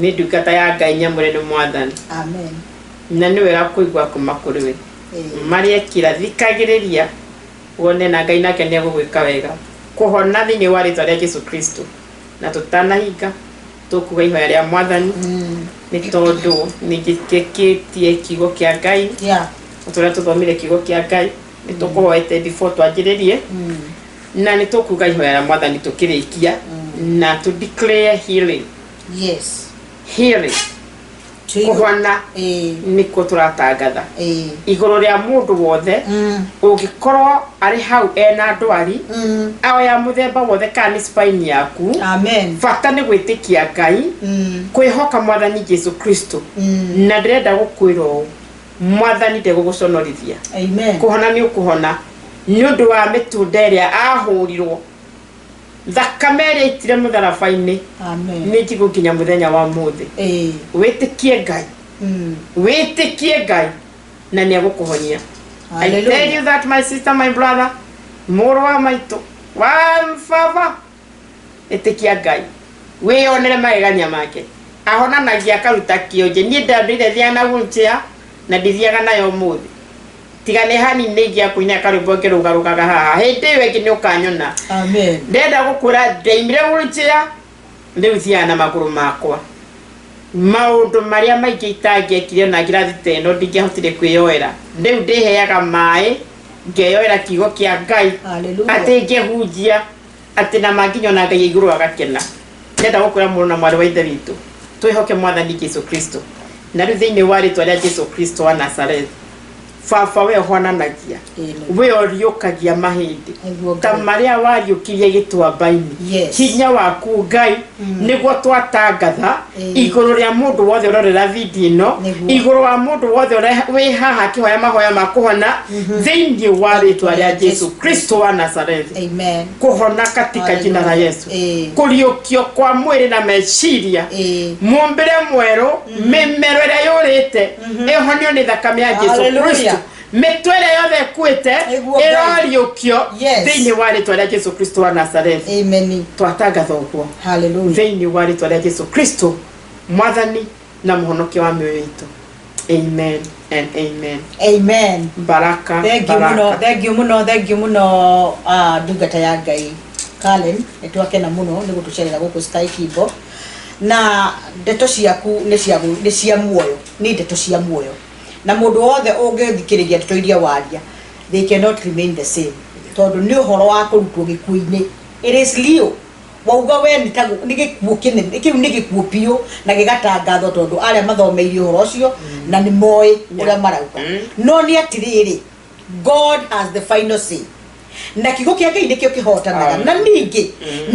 nĩ ndungata ya Ngai nyamũre nĩ Mwathani.
Amen.
Na nĩ wega kũigua kuma kũrĩ we marĩa ekĩra thikagĩrĩria wone na Ngai nake nĩ egũgwĩka wega kũhona thĩinĩ wa rĩtwa rĩa Jesu Kristo. Na tũtanahinga tũkuga ihoya rĩa Mwathani nĩ tondũ nĩ njĩtĩkĩtie kiugo kĩa Ngai tũrĩa tũthomire kiugo kĩa Ngai nĩ tũkũhoete before twanjĩrĩrie na nĩ tũkuga ihoya rĩa Mwathani tũkĩrĩkia na tũ declare healing. Healing. Kũhona nĩkuo tũratangatha igũrũ rĩa mũndũ wothe ũngĩkorwo arĩ hau ena ndwari ao ya mũthemba wothe kana nĩ spine yaku.
Amen.
Bata nĩ gwĩtĩkia Ngai, kwĩhoka Mwathani Jesu Kristo. Na ndĩrenda gũkwĩra ũũ, Mwathani ndegũgũconorithia.
Amen.
Kũhona nĩ ũkũhona nĩ ũndũ wa mĩtunda ĩrĩa ahũrirwo, thakame ĩrĩa aitire mũtharaba-inĩ.
Amen.
Nĩ njigũ nginya mũthenya wa mũthĩ. Wĩtĩkie Ngai. Wĩtĩkie Ngai na nĩ egũkũhonia. I tell you that, my sister, my brother, mũrũ wa maitũ wa baba, ĩtĩkia Ngai wĩyonere magegania make. Ahonanagia akaruta kĩonje. Niĩ ndandũire thiaga na wheelchair na ndithiaga nayo ũmũthĩ, tiga nĩ hanini nĩ ingĩa kũina karwĩmbo ngĩrũgarũgaga haha. Hĩndĩ ĩyo ĩngĩ nĩ ũkanyona.
Amen.
Ndĩrenda gũkwĩra ndaimire wheelchair, rĩu thiaga na magũrũ makwa. Maũndũ marĩa maingĩ itangĩekire na ngirathi ta ĩno ndingĩahotire kwĩyoera, rĩu ndĩheaga maĩ ngeyoera kiugo kĩa Ngai.
Hallelujah.
Atĩ ngĩhunjia atĩ na manginya ona Ngai igũrũ agakena. Ndĩrenda gũkwĩra mũrũ na mwarĩ wa Ithe witũ, twĩhoke Mwathani Jesu Kristo. Na rĩu thĩinĩ wa rĩtwa rĩa Jesu Kristo wa Nazarethi, Baba, we ũhonanagia, we ũriũkagia mahĩndĩ
Nĩguo
ta
Ngai.
marĩa wariũkirie gĩtuamba-inĩ, hinya waku Ngai nĩguo twatangatha igũrũ rĩa mũndũ wothe ũrorera video ĩno, igũrũ wa mũndũ wothe ũrĩa wĩ haha akĩhoya mahoya ma kũhona thĩinĩ wa rĩtwa rĩa Jesu Kristo wa Nazarethi.
Amen.
Kũhona katika jina la Yesu. Kũriũkio kwa mwĩrĩ na meciria, mũmbĩre mwerũ, mĩmero ĩrĩa yũrĩte ĩhonio nĩ thakame ya Jesu
Hallelujah.
Kristo, mĩtwe ĩrĩa yothe ĩkuĩte
Nĩguo Ngai.
ĩroriũkio thĩinĩ wa rĩtwa rĩa Jesu Kristo wa Nazarethi.
Amen.
Twatangatha ũguo
Hallelujah.
thĩinĩ wa rĩtwa rĩa Jesu Kristo, Mwathani na Mũhonokia wa mĩoyo itũ. Amen and amen.
Amen.
Baraka.
Thank you
Baraka.
muno, thank you muno, thank you muno, ndungata ya Ngai Karen, nĩ twakena mũno nĩ gũtũcerera gũkũ Sky Kimbo na ndeto ciaku nĩ cia muoyo, nĩ ndeto cia muoyo na mũndũ wothe ũngĩthikĩrĩria ndeto iria waria, they cannot remain the same, tondũ nĩ ũhoro wa kũrutwo gĩkuũ-inĩ. It is real. Wauga we nĩ ta nĩ gĩkuũ kĩnene kĩu, nĩ gĩkuũ biũ na gĩgatangathwo tondũ arĩa mathomeire ũhoro ũcio na nĩ moĩ ũrĩa marauga. No nĩ atĩrĩrĩ, God has the final say na kiugo kĩa Ngai nĩkĩo kĩhotanaga.
Amen.
Na ningĩ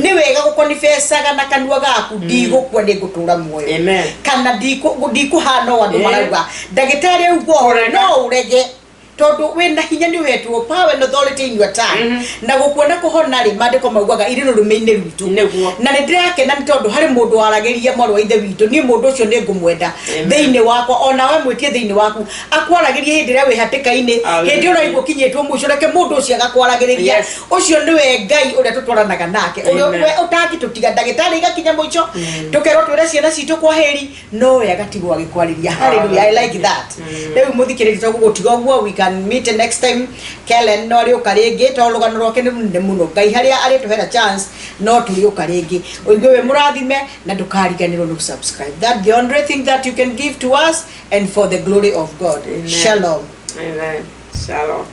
nĩ wega gũkonifecaga na kanua gaku, ndigũkua, nĩ ngũtũra muoyo.
Amen.
Kana ndikũhana ũũ andũ marauga, ndagĩtarĩ auga ũũ.
Kũrega.
No ũrege tondũ wĩna hinya, nĩ ũhetwo power and authority in your tongue. Na gũkua na kũhona rĩ, maandĩko maugaga irĩ rũrĩmĩ-inĩ rwitũ. Na nĩ ndĩrakena nĩ tondũ harĩ mũndũ waragĩria mwarĩ wa Ithe witũ. Niĩ mũndũ ũcio nĩ ngũmwenda
Amen.
thĩinĩ wakwa, onawe mwĩtie thĩinĩ waku akwaragĩrie hĩndĩ ĩrĩa wĩ hatĩka-inĩ.
Hallelujah.
Hĩndĩ ĩrĩa ũraigua ũkinyĩtwo mũico, reke mũndũ ũcio agakwaragĩrĩria. Ũcio nĩwe Ngai ũrĩa tũtwaranaga nake, ũrĩa
Amen.
we ũtangĩtũtiga. Ndagĩtarĩ igakinya mũico, tũkerwo twĩre ciana citũ kwa heri, no we agatigwo agĩkwarĩria. Hallelujah, I like that. Rĩu mũthikĩrĩri, tũgũgũtiga ũguo. We can meet next time. Kellen no arĩũka rĩngĩ tondũ rũgano rwake nĩ rũnene mũno. Ngai harĩa arĩtũhera chance no tũrĩũka rĩngĩ. Ũigue wĩ mũrathime na ndũkariganĩrwo nĩ subscribe. That the only thing that you can give to us and for the glory of God.
Amen.
Shalom.
Amen. Shalom.